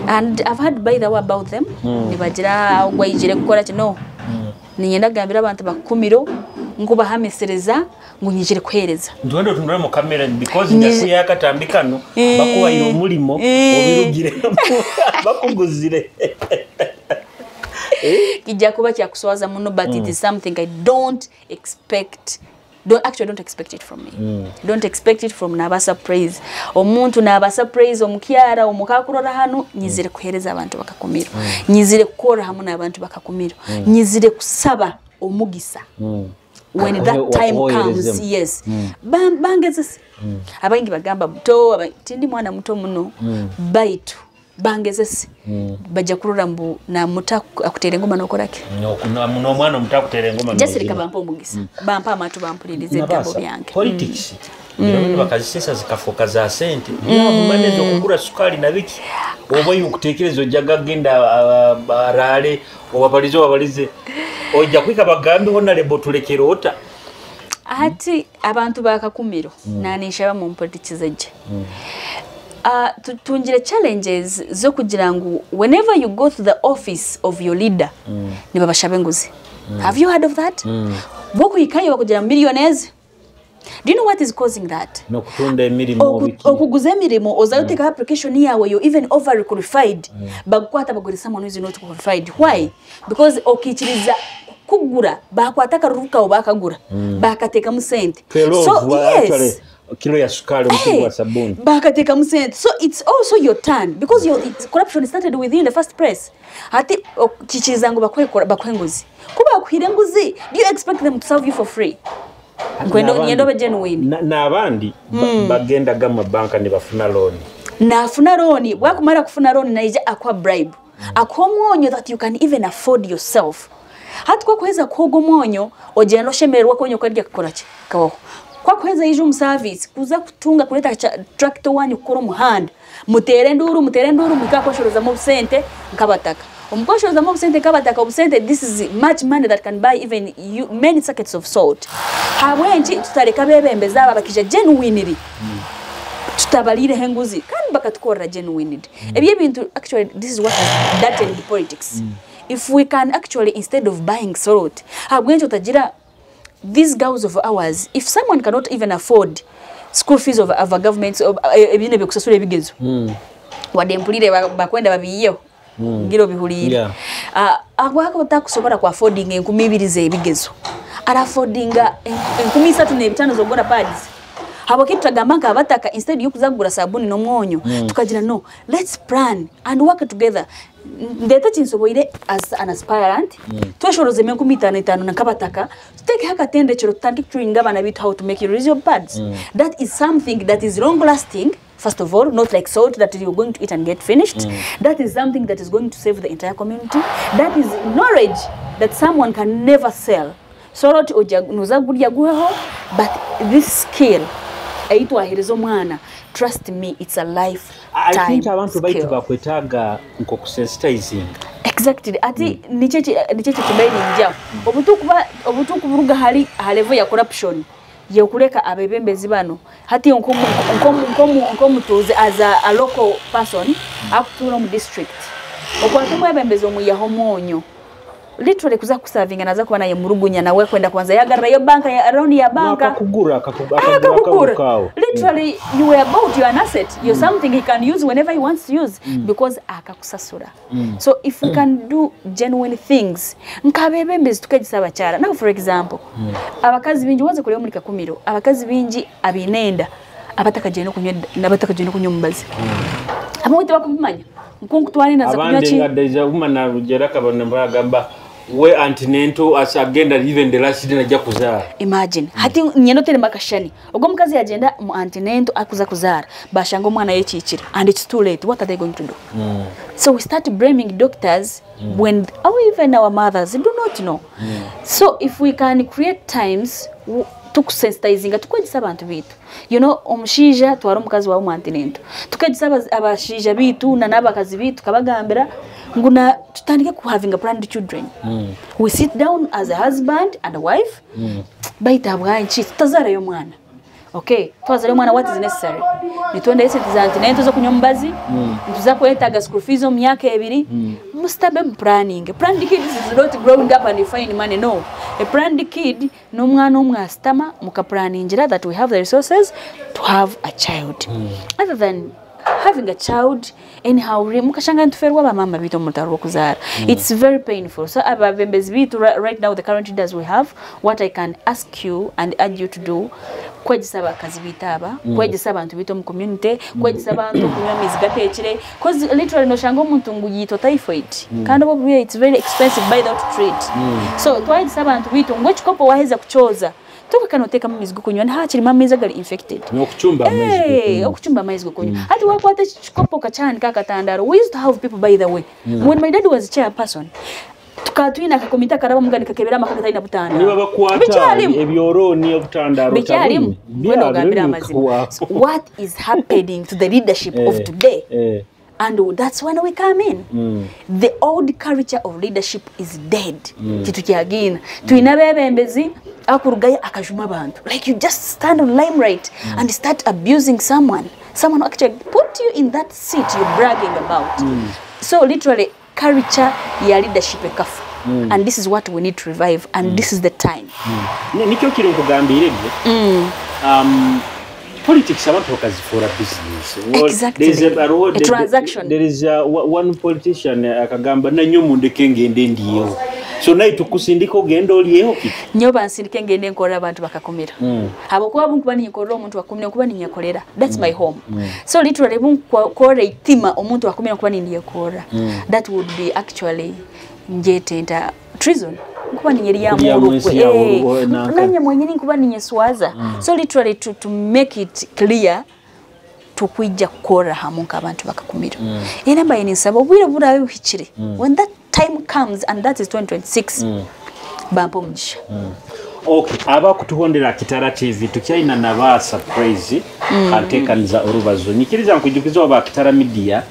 and I've heard, by the way, about them. Nibagira, "Ogwaijire kukora kino." Ninyenda kugambira abantu ba Kakumiro ngu bahamisereza ngu nyijire kuheereza. Nitwenda otunule mu camera because nja kwiha akatambi kanu, eh, bakuhaire omulimo, eh, obirugiremu, bakuguzire. Kijja kuba kyakuswaza muno, but it is something I don't expect. Don't, actually, don't expect it from me. Don't expect it from naba surprise. Omuntu naba surprise omukyara, omuka akurora hanu, nyizire kuheereza abantu ba Kakumiro. Nyizire kukora hamu n'abantu ba Kakumiro. Nyizire kusaba omugisa. When that time comes, yes. Ba-, bangezese. Abaingi bagamba muto, aba-, tindi mwana muto muno. Baitu, bangezese. Bajja kurora mbu na muto aku-, akuteera engoma nokora ki? No, no, n'omwana omuto akuteera engoma. Just nozina. Leka bampe omugisa. Bampe amatu bampulirize ebigambo byange. Politics. Biro binu bakazisesa zikafuuka za sente. Niyo aguma neza okugura sukaali na biki. Oba oyo okutekereza ojja gagenda, ah, ah, araale, obabalize, obabalize. Ojja kuhika bagambe, "Honorable, tulekere ota?" Hati abantu ba Kakumiro, na ninshaba mu politics eje. Ah, tu-, tungire challenges zo kugira ngu whenever you go to the office of your leader, nibabashaba enguzi. Have you heard of that? Bo kuhikayo bakugira millionaires. Do you know what is causing that? N'okutunda emirimo, oku-, biki? Okuguza emirimo, ozayo otekaho application yawe, you're even overly qualified. Bakukwata bakugira someone who is not qualified. Why? Because okikiriza kugura, bakwata akaruru kawe bakagura, bakatekamu sente. Twelve, So, wa-, yes. actually, kilo ya sukali, omuti Eh, gwa sabuni. Bakatekamu sente. So it's also your turn because your, it's, corruption started with you in the first place. Hati okikiriza ngu bakwe-, bakwe enguzi. Kuba bakuhire enguzi, do you expect them to serve you for free? Nkwenda, N'abandi, nyenda obe genuine. na-, n'abandi ba-, bagendaga mu mabanka nibafuna loan. Nafuna loan, bwakumara kufuna loan, naija akuha bribe. Akuha omwonyo that you can even afford yourself. Hati kwakuheza kuha ogwo mwonyo, ogenda oshemererwa, konya okarya kakora ki? Kabaho. Kwakuheza ija omu service, kuza kutunga, kuleta cha-, tractor wanyu kukora omuhanda. Mutere enduru, mutere enduru, muhika kweshorozamu obusente nk'abataka. Omu kweshorozamu obusente nk'abataka, obusente, this is much money that can buy even you many sackets of salt. Habw'enki tutaleka abebembezi abo abakija genuinely? Tutabaliireho enguzi, kandi bakatukorra genuinely. Ebyo ebintu, actually, this is what has darkened politics. If we can actually, instead of buying salt, habw'enki otagira these girls of ours, if someone cannot even afford school fees of, of a government, of, eh, ebine byokusasura ebigezo. Wadde mpulire ba-, bakwenda babiiyeho. Ngira obihuliire. Yeah. Ah, habwaki otakusobora ku affording enkumi ibiri z'ebigezo? Ara affordinga en-, enkumi isatu n'ebitaano z'okugura pads. Habwaki tutagamba nk'abataka, instead y'okuza kugura sabuni n'omwonyo, tukagira, "No, let's plan and work together." Ndeta kinsoboire as an aspirant, tweshorozemu enkumi itaano itaano na nk'abataka, tutekeho akatendekero, tutandike kutrainga abaana baitu how to make reusable pads. That is something that is long lasting, first of all, not like salt that you're going to eat and get finished. That is something that is going to save the entire community. That is knowledge that someone can never sell. Salt oja, noza kulya guheho, but this skill, ei twahereza omwana, trust me, it's a life I think abantu baitu bakwetaaga nk'okusensitizing. Exactly. Ati, nikyo ki-, nikyo kyo kibaire ninjaho. Obu tukuba, obu tukuburuga hali, ha level ya corruption, y'okuleka abebembezi banu. Hati nk'omu-, nk'omu-, nk'omu-, nk'omutuuze, as a, a local person, akutuura omu district. Okwata omwebembezi omwihaho omwonyo. Literally kuza kusavinga naza kuba nayemurugunya nawe kwenda kubanza yagarrayo banka ya, loan ya banka. Akakugura, akaku-, Ah, akagura akagura. Akagukaho. Literally, you were bought, you are an asset. You're something he can use whenever he wants to use because akakusasura. So if we can do genuine things, nk'abebembezi tukegesa abakyara. Now, for example, abakazi bingi, waze kuleba omuli Kakumiro, abakazi bingi abine enda, abatakagenda kunywa, abatakagenda kunywa omubazi. Abamu tibakubimanya. Nkunku twali naza kunywa Abandi ki? Nga deja uma na rugera akaba nibagamba, we antenatal as agenda even the last day najja kuzaara. Imagine. Hati nyendo tere makashani. Ogwo omukazi yagenda mu antenatal akuza kuzaara. Bashanga omwana yekiikire. And it's too late. What are they going to do? So we start blaming doctors when, or even our mothers do not know. So if we can create times, w-, tukusensitizinga, tukwegesa abantu baitu. You know, omushaija twara omukazi wawe mu antenatal. Tukegesa abaz-, abashaija baitu na n'abakazi baitu, tukabagambira ngu na, tutandike ku having a planned children. We sit down as a husband and a wife, baitu habwaki tutazaarayo omwana? Okay, twazaarayo omwana, what is necessary? Nitwenda esente za antenatal zo kunywa omubazi, nituza kwetaaga school fees omu myaka ebiri. Musitabe mu planning. A planned kid is not growing up and you find money, no. A planned kid n'omwana omu asitama, mukapuraningira that we have the resources to have a child. Other than having a child, anyhow, re-, mukashanga nitufeerwa ba maama baitu omu rutaro rw'okuzaara. It's very painful. So, ababembezi baitu ri-, right now, the current leaders we have, what I can ask you and urge you to do, kwegesa abakazi baitu aba, kwegesa abantu baitu omu community, kwegesa abantu kunywa amaizi gateekire, 'cause literally noshanga omuntu ngu yaitwa typhoid. Kandi obwo burwaire, it's very expensive, buy that treat. So, twayegesa abantu baitu ngu ekikopo waheza kukyoza, tokwikara notekamu amaizi gokunywa, niho hakirimu amaizi agali infected. N'okucumba amaizi Eh, gokunywa. Okucumba amaizi gokunywa. Hati wakwata ekikopo okakihanika ha katandaaro. We used to have people, by the way. When my dad was chairperson, tukaba twine akakomite akarabamu gandi kakebera amaka agataine butandaaro. Nibabakwata Bikyalimu. Ebyorooni, obutandaaro, Bikyalimu. Otabuni. Mbwenu Bya-, ogambire biri amazima. Wa- So, what is happening to the leadership of Eh, today? Eh. And that's when we come in. The old culture of leadership is dead. Titukyagina. Twine abebembezi, Akurugayo akajuma abantu. Like, you just stand on limelight and start abusing someone. Someone who actually put you in that seat you're bragging about. So literally, culture ya leadership ekafa. And this is what we need to revive, and this is the time. Ni- nikyo kiri nkugambiire gwe. Um, politics abantu bakazifuura business. Well, Exactly. There is a, a, A there- transaction. There is a, wa- one politician, eh, akagamba, "Na nyowe mundeke ngende ndyeho." So naye tukusindika ogende olyeho ki? Nyowe bansindike ngende nkorre abantu bakakumira. Habwokuba bunkuba ninyekorra omuntu wakumira, nkuba ninyekorera. That's my home. So literally bunkorra itima omuntu wakumira, nkuba nindyekorra. That would be actually, ngyete nta treason. Nkuba ninyeryamu Kulya olukwe. Mwensi yawe Eh, olukwe, nanka. Nanye mwenyini nkuba ninyeswaza. So literally to, to make it clear, tukwija kukorra hamu nk'abantu bakakumira. Era mbaire ninsaba obwire burabe buhikire. When that time comes, and that is twenty twenty-six, bampa omugisha. Okay, abakutuhondera Kitara T V, tukyaina na ba surprise, ha ntekaniza orubazo. Nyikiriza nkwijukizeho ba Kitara Media,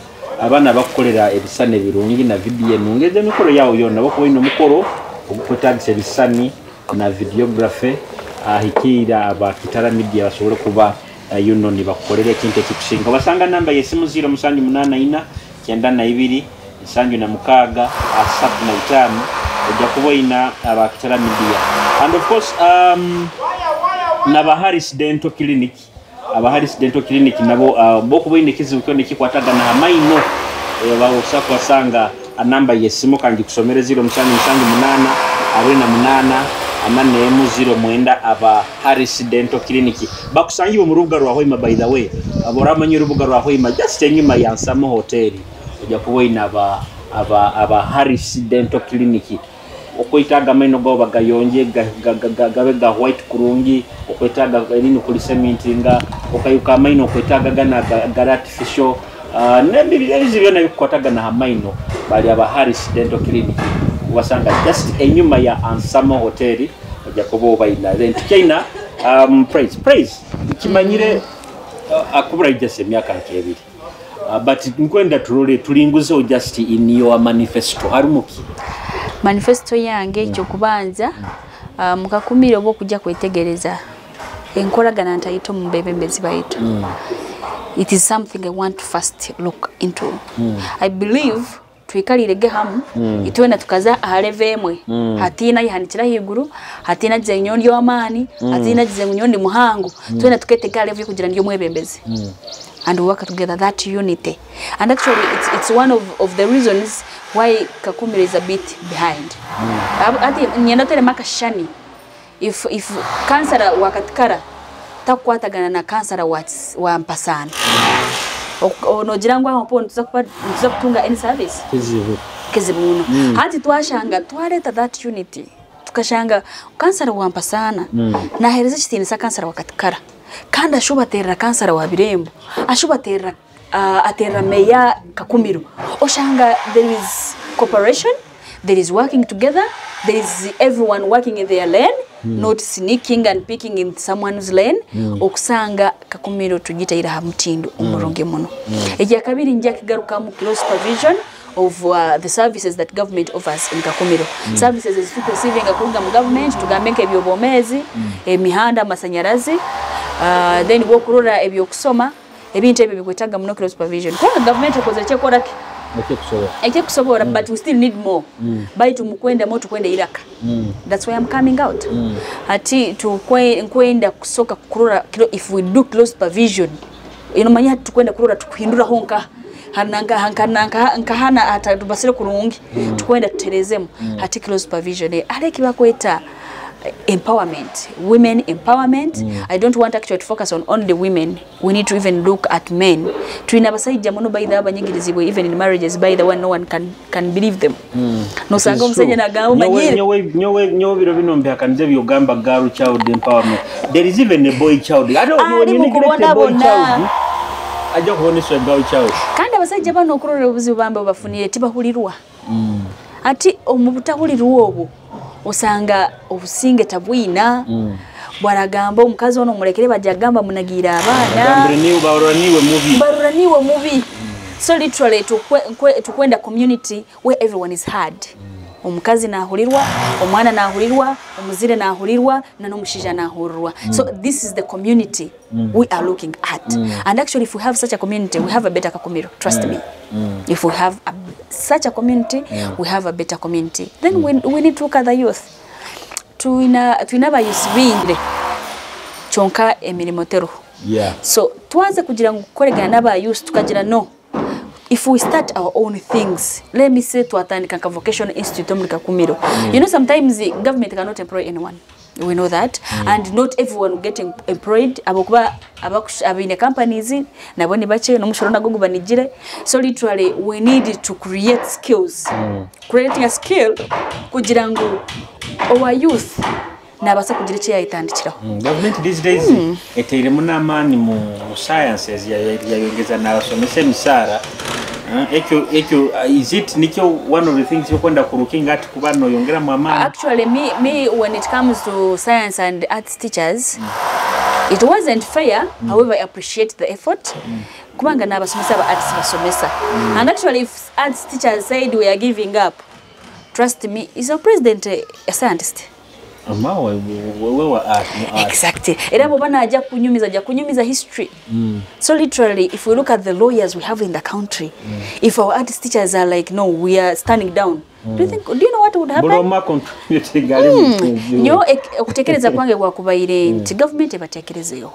abaana abakukolera ebisisani ebirungi na video enungi. Egi emikoro yaawe yoona, oba okuba oine omukoro ogukwetaagisa ebisisani na videography, ah, hikiira aba Kitara Media basobole kuba, ah, you know, nibakukolera ekintu ekikusinga. Obasanga namba y'esimu ziro musanju munaana ina, kyenda na ibiri, nsanju na mukaaga, asatu na itaano, oija kuba oina aba Kitara Media. And of course, um, n'aba Harris Dental Clinic, aba Harris Dental Clinic nabo, ah, bw'okuba oine ekizibu kyona ekikwatagana ha maino, eh, ba-, osobora kubasanga ha namba y'esimu, kangikusomere, ziro musanju musanju munaana, abiri na munaana, ana n'emu, ziro mwenda, aba Harris Dental Clinic. Bakusangibwa omu rubuga rwa Hoima, by the way. Abo oramanya orubuga rwa Hoima, just enyuma ya Nsamo Hotel. Oija kuba oine aba, aba, aba Harris Dental Clinic. Okwetaaga amaino gaawe bagayongye, ga-, ga-, ga-, ga-, gabe ga white kurungi, okwetaaga erindi kulisemintinga, okaijuka amaino okwetaaga ganu aga-, aga artificial, ah, n'ebi-, ebizibu byona ebikukwatagana ha maino, bali aba Harris Dental Clinic. Obasanga just enyuma ya Ansamo Hotel, oija kuba obaina. Then tukyaina, um, Praise. Praise, nkimanyire, uh, akuburayo just emyaka nk'ebiri. Uh, but nkwenda turole, tulinguzeho just in your manifesto. Harumu ki? Manifesto yange, ekyokubanza, uh, mu Kakumiro obu okugya kwetegereza enkoragana ntaito omu bebembezi baitu. It is something I want to first look into. I believe twikaliirege hamu, itwena tukaza aha level emu. Hatiina aihanikire haiguru, hatiina agize ngu nyowe ndi ow'amaani, hatiina agize ngu nyowe ndi muhango. Twena tuketega ha level y'okugira ndi omwebembezi. And we work together, that unity. And actually, it's, it's one of, of the reasons why Kakumiro is a bit behind. Ab-, ati, nyenda teremu akashani. If, if kansara wa Katikara takukwatagana na kansara wa Kis-, wa Mpasaana, ok-, o-, nogira ngu aho mpora nituza kuba, nituza kutunga any service? Kizibu. Kizibu muno. Hati twashanga, twaleta that unity. Tukashanga kansara wa Mpasaana nahereza ekitiinisa kansara wa Katikara. Kandi ashuba aterera kansara wa Birembo. Ashuba aterera, ah, aterera meya Kakumiro. Oshanga there is cooperation, there is working together, there is everyone working in their lane, not sneaking and picking in someone's lane. Okusanga Kakumiro tugitaire ha mutindo omurungi muno. Ekya kabiri, nja kigarukamu close supervision of, uh, the services that government offers in Kakumiro. Services ezitukureceivinga kuruga mu government, tugambe nk'eby'obwomeezi, emihanda, amasanyarazi, uh, then bw'okurora eby'okusoma, ebintu ebyo bikwetaaga muno close supervision. Kubanga government ekozere ekyekora ki? Ekyekusobora. Ekyekusobora, but we still need more. Baitu mu kwenda more, tukwenda iraka. That's why I'm coming out. Hati tukwe-, nkwenda kusoka kurora kiro, if we do close supervision, you know, manya hati tukwenda kurora tukuhinduraho nka, hana nka, nka, nka, nka hana atatubasire kurungi, tukwenda tuterezemu. Hati close supervision, eh, hali ekibakweta, eh, empowerment, women empowerment. I don't want actually to focus on only women. We need to even look at men. Twine abasaija muno, by the way, abanyigirizibwe, even in marriages, by the way, no one can, can believe them. Nosanga omusaija nagamba, "Omanyire." Nyowe, nyowe, nyowe biro binu mbihakaniza eby'ogamba girl child empowerment. There is even a boy child. Ate when you neglect a boy child, ajja kubonesa girl child. Kandi abasaija banu okurora obuzibu bambi obubafunire, tibahulirwa. Ati omu butahulirwa obu, osanga obusinge tabwina. Bwaragamba omukazi onu omulekere, bajja kugamba munagiire abaana. Agambire niwe, barora niwe mubi. Barora niwe mubi. So literally, tukwe-, nkwe-, tukwenda community where everyone is heard. Omukazi nahulirwa, omwana nahulirwa, omuzire nahulirwa, na n'omushaija nahulirwa. So this is the community we are looking at. And actually, if we have such a community, we have a better Kakumiro. Trust me. If we have a, such a community, we have a better community. Then we, we need to look at the youth. Twina, twina aba youth baingi, kyonka emirimo teruho. Yeah. So, twanze kugira ngu kukoregana n'aba youth, tukagira no. If we start our own things, let me say, twatandika nka vocational institute omuli Kakumiro. You know, sometimes the government cannot employ anyone. We know that. And not everyone will get em- employed. Abokuba abakush- abaine companies, nabo ni bake, n'omushoro nagwo gubanigire. So literally, we need to create skills. Creating a skill kugira ngu our youth nabaasa kugira eki yayetandikiraho. Gavumenti these days eteiremu n'amaani mu, mu sciences, ya- ya- yayongeza n'abasomesa emisaara. Eh, ekyo, ekyo, uh, is it nikyo one of the things yokwenda ku looking at kuba noyongeramu amaani? Actually, me, me, when it comes to science and arts teachers, it wasn't fair. However, I appreciate the effort. Kubanga n'abasomesa aba arts basomesa. And actually, if arts teachers said we are giving up, trust me, is our president a, a scientist? Ama we, we, we, we wa art, mu art. Exactly. Era bwoba najja kunyumiza, ajja kunyumiza history. So literally, if we look at the lawyers we have in the country, if our arts teachers are like, no, we are standing down. Do you think, do you know what would happen? Buli omu akontributinga ali mu Nyo ek- okutekereza kwange bwakubaire nti gavumenti ebatekerezeeho.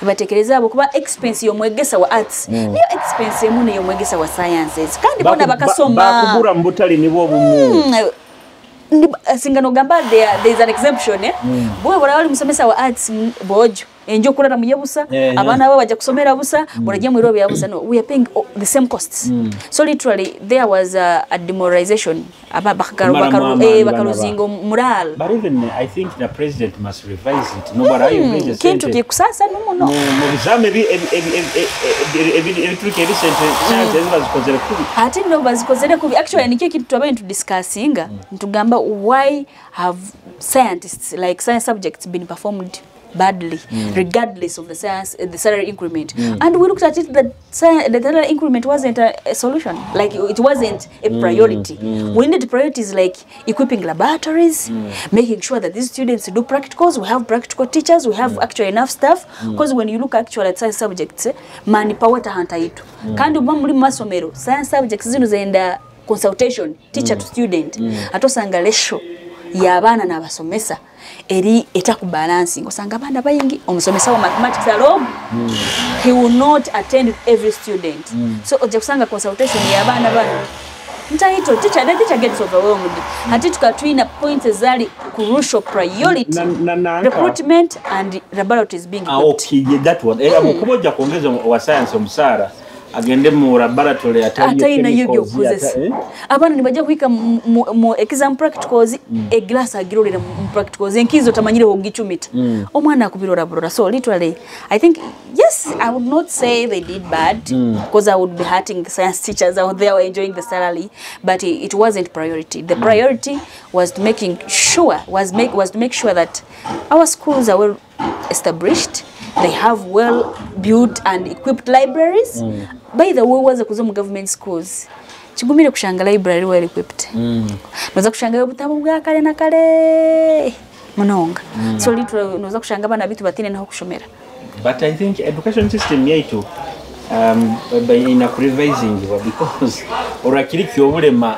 Ebatekereze abo kuba expense y'omwegesa wa arts. Niyo expense emu n'ey'omwegesa wa sciences. Kandi boona bakasoma. Bakugura mu butale nibwo obumu. Ndi- singa nogamba there, there is an exemption, eh? Bwe bw'oraba oli musomesa wa arts, mm, boojo, enju okuraramu ye busa, abaana babo bajja kusomera busa, burajya mu biro bya busa. No, we are paying all the same costs. So literally, there was a, a demoralization. Aba bakagaru- bakaru- eh, bakaruzinga moral. But even, I think, the president must revise it. No, but I raise the kintu sente kikusasa n'umuno. Mu, mu bizamu ebi- ebi- ebi- ebi- ebi- ebi- ebi- ebituruka eri sente, sente eziba zikozere kubi. Ati no bazikozere kubi. Actually, nikyo kintu twabaire nitudiscussinga. Nitugamba, why have scientists, like, science subjects been performed badly, regardless of the science, uh, the salary increment? And we looked at it that sci- the salary increment wasn't a, a solution. Like, it wasn't a priority. We needed priorities like equipping laboratories, making sure that these students do practicals, we have practical teachers, we have actually enough staff. Because when you look actually at science subjects, eh, manpower taha ntaito. Kandi obu muli mu masomero, science subjects zinu zenda consultation, teacher to student. Ate osanga ratio y'abaana n'abasomesa eri etakubalansinga. Osanga abaana baingi, omusomesa wa mathematics alone, he will not attend with every student. So, ojja kusanga consultation y'abaana banu ntaito, teacher, the teacher gets overwhelmed. Hati tukaba twina points ezali crucial priority, recruitment and laboratories being equipped. Ah, okay, yeah, that one. Eh, habwokuba ojja kwongeza wa science omusaara, agende mu laboratory atali atali nayo chemicals, byokukozesa. Ata- eh? Abaana nibajja kuhika mu, mu, mu exam practicals, eglass agirolera mu, mu practicals, enkizo tamanyire hogicumita. Omwana akubirora burora. So literally, I think, yes, I would not say they did bad, because I would be hurting science teachers out there who are enjoying the salary, but it wasn't priority. The priority was to making sure, was make, was to make sure that our schools are well established. They have well built and equipped libraries. By the way, waza kuza mu government schools, kigumire kushanga library well equipped. Noza kushangayo obutabo bwa kale na kale munonga. So literally, noza kushanga abaana baitu batine naho kushomera. But I think education system yaitu, um, bayina kurevisingibwa because orakiri kyobulema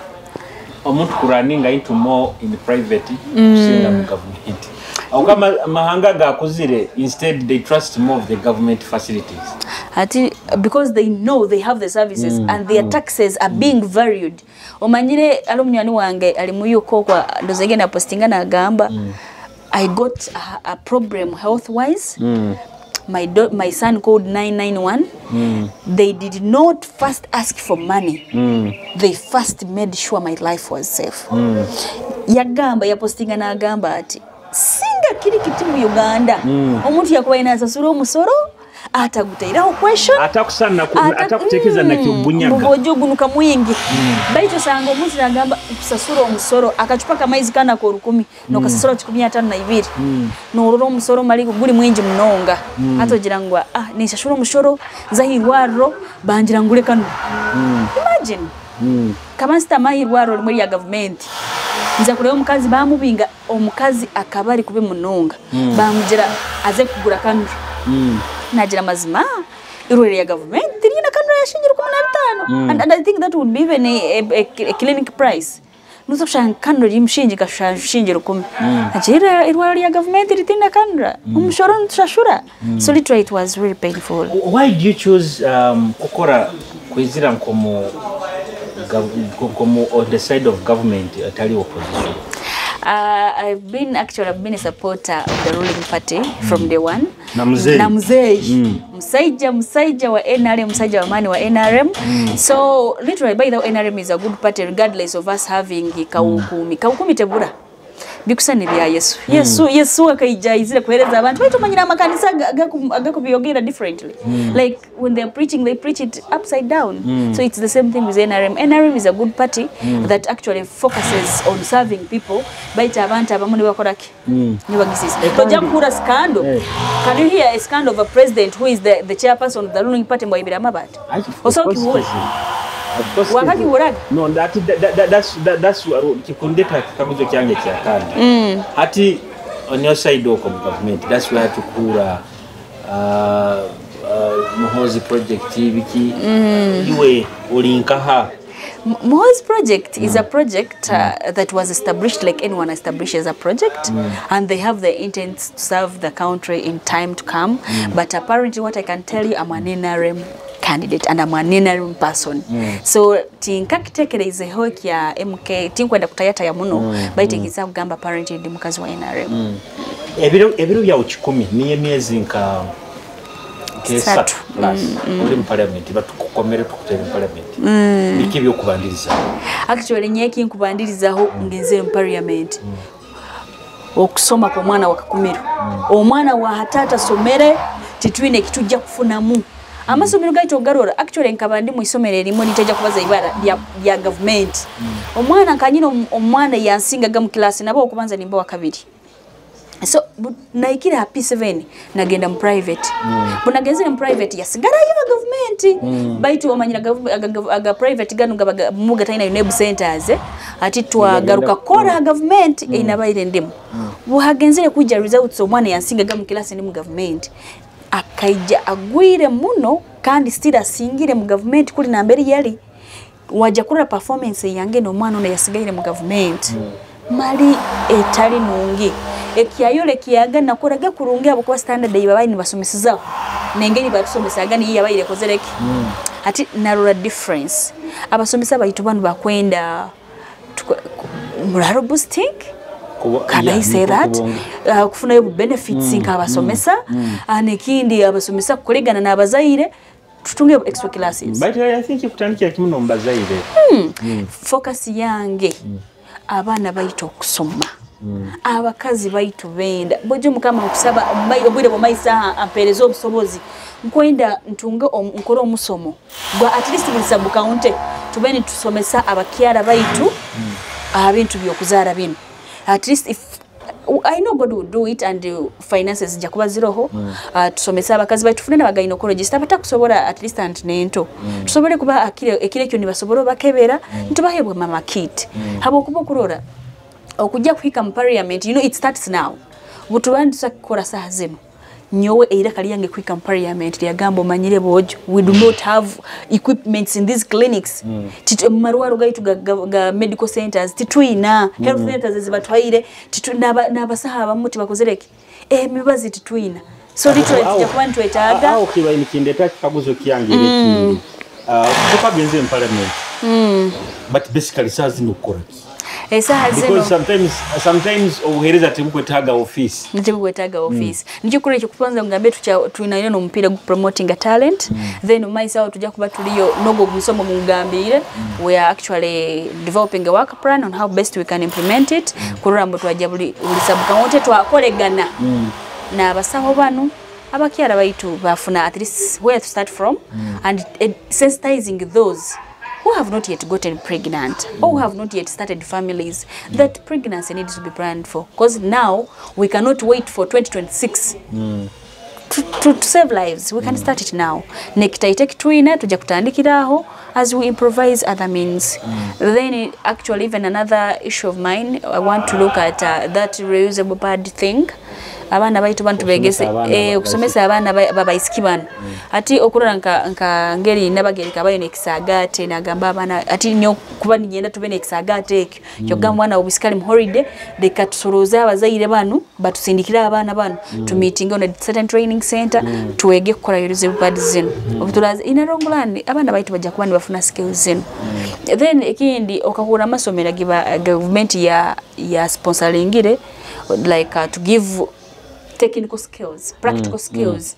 omuntu kurunninga into more in private kusinga mu government. Habwokuba ama- amahanga agakuzire, instead they trust more of the government facilities. Hati, because they know they have the services and their taxes are being valued. Omanyire, ali omunywani wange ali mu U K okwa, ndoza egenda postinga nagamba, I got a, a problem health wise. My do- my son called nine nine one. They did not first ask for money. They first made sure my life was safe. Yagamba, yapostinga nagamba ati, singa kiri kiti mu Uganda, omuntu yakuba yina asasura omusoro, atagutaireho question, atakusana ku- ata- atakuteekeza nakyo, mm, bunyaga. Mbu bwojo gunuka mwingi. Baitu osanga omuntu nagamba, nkusasura omusoro, akacupa k'amaizi kanu ak'orukumi, nokasasura kikumi ataano na ibiri. Norora omusoro mali guli mwingi munonga. Hati ogira ngu, ah, ninsasura omusoro, nza ha irwarro, bangira ngule kanu. Imagine. Kaba nsitama ha irwarro limu erya gavumenti, Nza kureba omukazi bamubinga, omukazi akaba ali kubi munonga. Bamugira aze kugura candle. Nagira, "Mazima, irwariro lya gavumenti tiriina candle yashingi rukumi na bitaano." And, and I think that would be even a, a, a, a clinic price. Nuza kushanga candle eri mushingi, kashusha mushingi rukumi. Nagira, "Irwariro lya gavumenti litiina candle. Omushoro nitushashura." So literally it was really painful. Why do you choose, um, kukora kwizira nkomu gov-, nko-, nkomu on the side of government atali opposition? Uh, I've been, actually, I've been a supporter of the ruling party from day one. Na muzeeyi. Na muzeeyi. Musaija, musaija wa N R M, musaija wa maani wa N R M. So, literally, by the way, N R M is a good party regardless of us having Kawukumi. Kawukumi tebura. Bikusana ebya Yesu. Yesu, Yesu akaija aizire kuheereza abantu. Baitu omanyire amakanisa aga-, agaku-, agakubiyogera differently. Like, when they're preaching, they preach it upside down. So it's the same thing with N R M. N R M is a good party that actually focuses on serving people. Baitu abantu abamu nibakora ki? Nibagisiisa. Eh, kandi ojja kuhura scandal. Eh. Can you hear a scandal of a president who is the, the chairperson of the ruling party mbu aibire amabaati? Aye, of course, wakakihuraga? Of course, wakakihuraga? No, that, that, that, that, that's, that, that's what, kikundeta kikaguzo kyange kya kandi. Hati, on your side okwo mu government, that's where tukura, uh, uh, Muhoozi project, biki, iwe, oli nkaha? M-, Muhoozi project is a project, uh, that was established like anyone establishes a project, and they have the intent to serve the country in time to come. But apparently, what I can tell you, I'm an N R M candidate and I'm an N R M person. So, tinkakitekereizeho kya M K, tinkwenda kutayataya muno, baitu ekinza kugamba apparently ndi mukazi wa N R M. Ebiro, ebiro byawe kikumi, niyo emyezi nka, nka esatu plus. Oli mu parliament, batukukomere, tukuteere mu parliament. Biki eby'okubandirizaho? Actually, nyowe eki nkubandirizaho, ngenzere mu parliament. Okusoma kw'omwana wa Kakumiro. Omwana wa hati atasomere, titwine eki tujja kufunamu. Amasomero gaitu ogarora, actually, nkaba ndi mu isomero erimu, ninteija kubaza ibara lya, lya gavumenti. Omwana, nkanyina omu-, omwana eyansingaga mu class, naba ow'okubanza nimba owa kabiri. So, bu-, nahikire ha P seven, nagenda mu private. Bu nagenzire mu private, yasigarayo ha gavumenti. Baitu omanyire aga, aga, aga, aga private ganu gaba ga-, mu gataina UNEB centers, eh. Ati twagaruka kukora ha gavumenti, ei nabaire ndimu. Bu hagenzire kwija results, omwana eyansingaga mu class ndi mu gavumenti. Akaija agwire muno, kandi still asingire mu gavumenti kuli nambere yali. Wajja kurora performance yange n'omwana onu eyasigaire mu gavumenti. Mali etali nungi. Ekyayolekyaga nakoraga kurungi habwokuba standard ei babaire nibasomesezaaho, n'engeri batusomesaga niyo yabaire ekozere ki? Hati narora difference. Abasomesa baitu banu bakwenda tuko-, morale boosting? Kubo-, can I say that? Uh, kufunayo bu benefits nk'abasomesa. Ah, n'ekindi abasomesa kukolegana n'abazaire, tutunge extra classes. But I think kutandikira kimu n'omu bazaire. Focus yange, abaana baitu okusoma. Abakazi baitu benda. Boojo Mukama nkusaba, omai-, obwire bw'omaiso aha, ampeereze obusobozi. Nkwenda ntunge om-, nkore omusomo gwa at least buli sub county, tube nitusomesa abakyara baitu aha bintu by'okuzaara binu. At least if, I know God will do it and, uh, finances zijja kuba ziroho. Uh, tusomese abakazi baitu, tufune n'aba gynecologist abatakusobora at least antenatal. Tusobole kuba akire-, ekiro ekyo nibasobora obakebera, nitubaha obwa mama kit. Habwokuba okurora, okujja kuhika mu parliament, you know, it starts now. Obu tuba nitusakukora saaha zinu, nyowe eiraka lyange kuhika mu parliament lyagamba, "Omanyire Boojo, we do not have equipments in these clinics." Titu-, mu marwarro gaitu ga, ga, ga medical centers, titwina. Health centers ezibatuhaire, titu-, n'aba-, n'abasaho abamu tibakozere ki? Emibazi titwina. So, literally, aho, tujja kuba nitwetaaga. Aho kiba nikindeta ekikaguzo kyange ekindi. Ah, tukagenzere mu parliament. But basically, saaha zinu okukora ki? Esaaha zinu. Because sometimes, sometimes obuheereza tibukwetaaga office. Tibukwetaaga office. Nikyo kurora ekyokubanza ngambe tukya-, twinayo n'omupiira gu promoting a talent. Then mu maiso aho tujja kuba tuliyo n'ogwo omusomo gungambiire. We are actually developing a work plan on how best we can implement it. Kurora mbu twajja buli, buli sub county twakolegana n'abasaho banu. Abakyara baitu bafuna at least where to start from and, eh, sensitizing those who have not yet gotten pregnant or who have not yet started families that pregnancy needs to be planned for, 'cause now we cannot wait for twenty twenty-six to, to, to save lives, we can start it now. Nekitaito ekitwina, tujja kutandikira aho as we improvise other means. Then, actually, even another issue of mine, I want to look at, uh, that reusable pad thing. Abaana baitu banu tubegese, eh, okusomesa abaana ba-, ba-, baisiki banu. Ati okurora nka, nka ngeri Nabagereka bayo n'ekisagaate, nagamba abaana, ati nyo kuba ninyenda tube n'ekisagaate ekyo. Kyogamba mwana w'obwisiki ali mu holiday, leka tusorooze abazaire banu, batusindikire abaana banu, tumitinge on a certain training center, twege kukora reusable pads zinu. Obuturaza, in a long run, abaana baitu bajja kuba nibafuna skills zinu. Then, ekindi, okahurra amasomero agiba, gavumenti ya, ya sponsoringire, like, uh, to give technical skills, practical skills.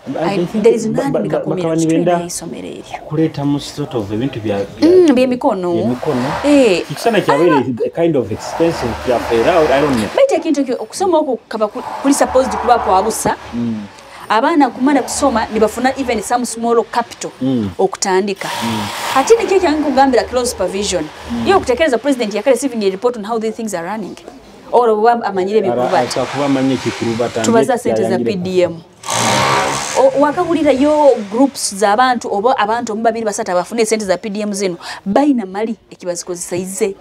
I, I think there is ba-, none ba-, in ba-, Kakumiro bakaba nibenda isomero eryo. Kuleetamu sort of ebintu bya, bya, mm, by'emikono. By'emikono. Eh. Kisana kyabaire a kind of expensive, kyafeera, I don't know. Baitu ekintu ekyo, okusoma okwo kukaba ku-, kuli supposed kuba kwa busa. Abaana kumara kusoma, nibafuna even some small capital okutandika. Hati nikyo kyange kugambira close supervision. Iyo okutekereza president yakale receiving a report on how these things are running. Ora oba amanyire ebikuruba ati. Asa kuba amanyire ekikuruba ati. Tubaza sente za P D M. O-, wakahulirayo groups z'abantu, oba abantu omu babiri basatu abafune sente za P D M zinu, baina mali ekibazikozesaize.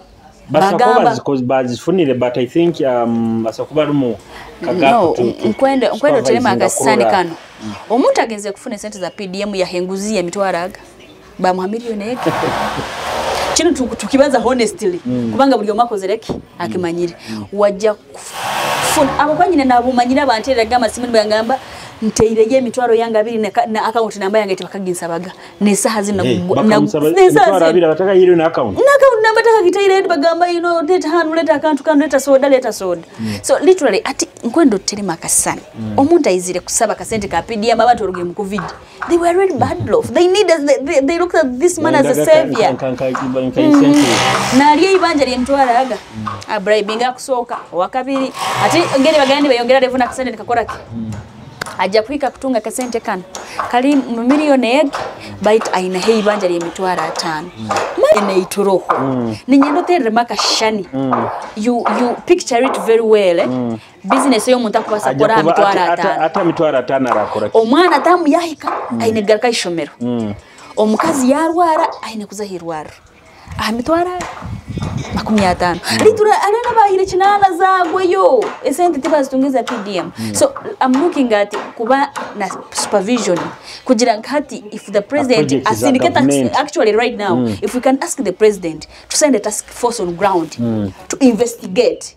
Basa kuba bagamba bazikoze-, bazifunire, but I think, um, basa kuba alimu kagapu. No, to, to nkwenda, nkwenda oteremu akasisani kanu. Omuntu agenze kufuna sente za P D M yaha enguzi y'emitwaro aga. Bamuha million eka. Kinu tu-, tukibaza honestly. Kubanga buli omu akozere ki? Akimanyire. Wajja kuf-, kufuna. Abo kwa nyine nabo manyire abantu era gamba simu nibagamba, "Nteireyo emitwaro yange abiri na ka-, na account number yange tibakaginsabaga." N'esaaha zinu. Eh, bakamusaba n'esaaha emitwaro abiri abatakagiire na account? Na account number takagiteireyo, nibagamba, you know, "Leta hanu, leta akantu kanu, leta soda, leta soda." So literally, ati, nkwenda oteremu akasisani. Omuntu aizire kusaba akasente ka P D M, abantu barugiire mu covid. They were really badly off. They need us. They, they, they looked at this man as a savior. Nalya ibanja ly'emitwaro aga. Abribinga kusooka, owa kabiri. Ati, ngeri bagenda nibayongera level n'akasente nikakora ki? Ajja kuhika kutunga akasente kanu. Kali mu million egi, baitu ainaho ibanja ly'emitwaro ataano. Mali neituroho. Ninyenda otereremu akashani. You, you picture it very well, eh? Business ey'omuntu akubaasa kukora ha mitwaro ataano. Ata mitwaro ataano arakora ki? Omwana tamu yahika, aine kugaruka ha isomero. Omukazi yarwara, aine kuza ha irwarro. Aha mitwaro makumi ataano. Litura, abaana bahire kinaana zagweyo. Esente tibazitunga eza P D M. So, I'm looking at kuba na supervision. Kugira ngu hati, if the president asindike tax, actually right now, if we can ask the president to send a task force on ground to investigate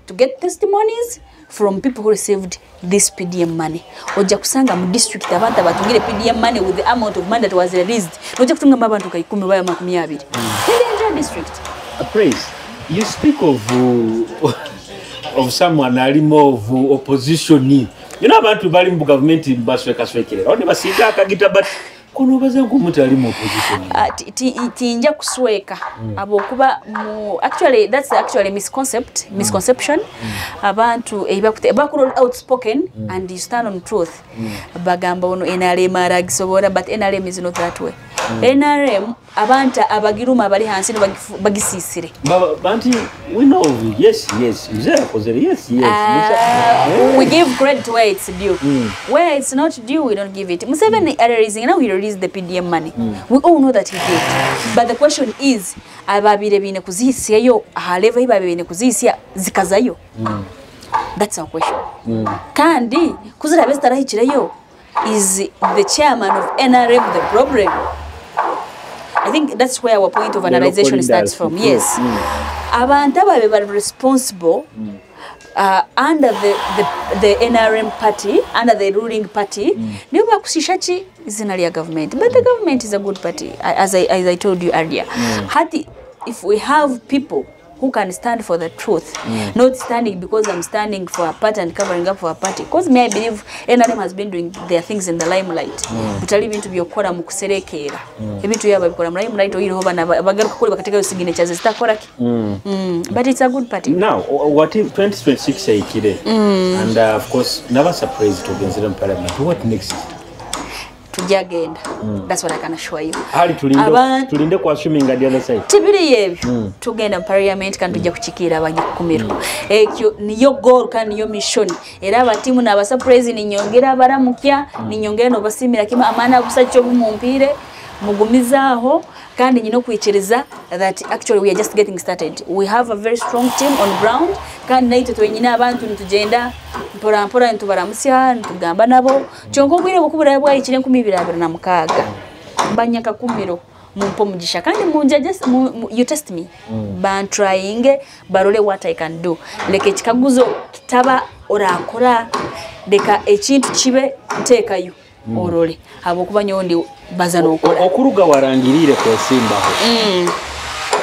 to get testimonies from people who received this P D M money. Ojja kusanga mu district abantu abatungire P D M money with the amount of money that was released. Nojja kutungamu abantu nka ikumi oba makumi abiri. In the entire district. Uh, Praise, you speak of, uh, of someone ali mu opposition. You know, abantu bali mu government baswekaswekerera. Oni basiga akagita, but Kuno obaza ngu omuntu ali mu opposition. Ah, ti-, ti-, tinja kusweka. Habwokuba mu, actually, that's actually a misconcept, misconception. Abantu, eh, bakute-, bakuru outspoken and you stand on truth. Bagamba ono N R M aragisobora, but N R M is not that way. N R M, abantu abagiruma abali hansi nibagifu-, bagisiisire. Ba-, bantu, we know, yes, yes. Mzee akozere, yes, yes. Ah, we give credit where it's due. Where it's not due, we don't give it. Museveni areleasinga, now he released the P D M money. We all know that he did. But the question is, ababaire baine kuzihisyayo, aha level ei babaire baine kuzihisya, zikazayo? That's our question. Kandi, kuzirabe zitarahikireyo, is the chairman of N R M the problem? I think that's where our point of analyzation starts from. Yes. Abantu ababe bali responsible, uh, under the, the, the N R M party, under the ruling party, nibo bakusisha ki? Izina lya government. But the government is a good party, a-, as I, as I told you earlier. Hati, if we have people who can stand for the truth, not standing because I'm standing for a party and covering up for a party. 'Cause me, I believe N R M has been doing their things in the limelight. Bitali bintu byokukora mu kuserekeera. Ebintu byabo babikora mu limelight, oyireho bana ba-, bagaruka kuli bakatekayo signatures zitakora ki? But it's a good party. Now, o-, what if twenty twenty-six ehikire? And, uh, of course, naba surprise tugenzere mu parliament. What next? Yagenda. That's what I can assure you. Hali tulinde, Aba- tulinde ku assuming the other side. Tibiri ebyo. Tugenda mu parliament kandi tujja kukikiira abanyakakumiro. Ekyo niyo goal kandi niyo mission. Era aba team n'aba surprise ninyongera abaramukya, ninyongera n'obasiimira kimu amaani ag'obusajja obu mumpiire, mugumizaaho, kandi nyine okwikiriza that actually we are just getting started. We have a very strong team on ground, kandi naitwe twenyine abantu nitugenda mpora mpora nitubaramusya, nitugamba nabo. Kyonka obwire obukuba buraba bwahikire enkumi ibiri abiri na mukaaga, banyakakumiro, mumpe omugisha. Kandi munja just, mu, mu, you test me. Bantryinge, barole what I can do. Leka ekikaguzo kitaba orakora, leka ekintu kibe nteekayo, orole. Habwokuba nyowe ndi baza n'okora. O-, okuruga warangiriire kwesimbaho.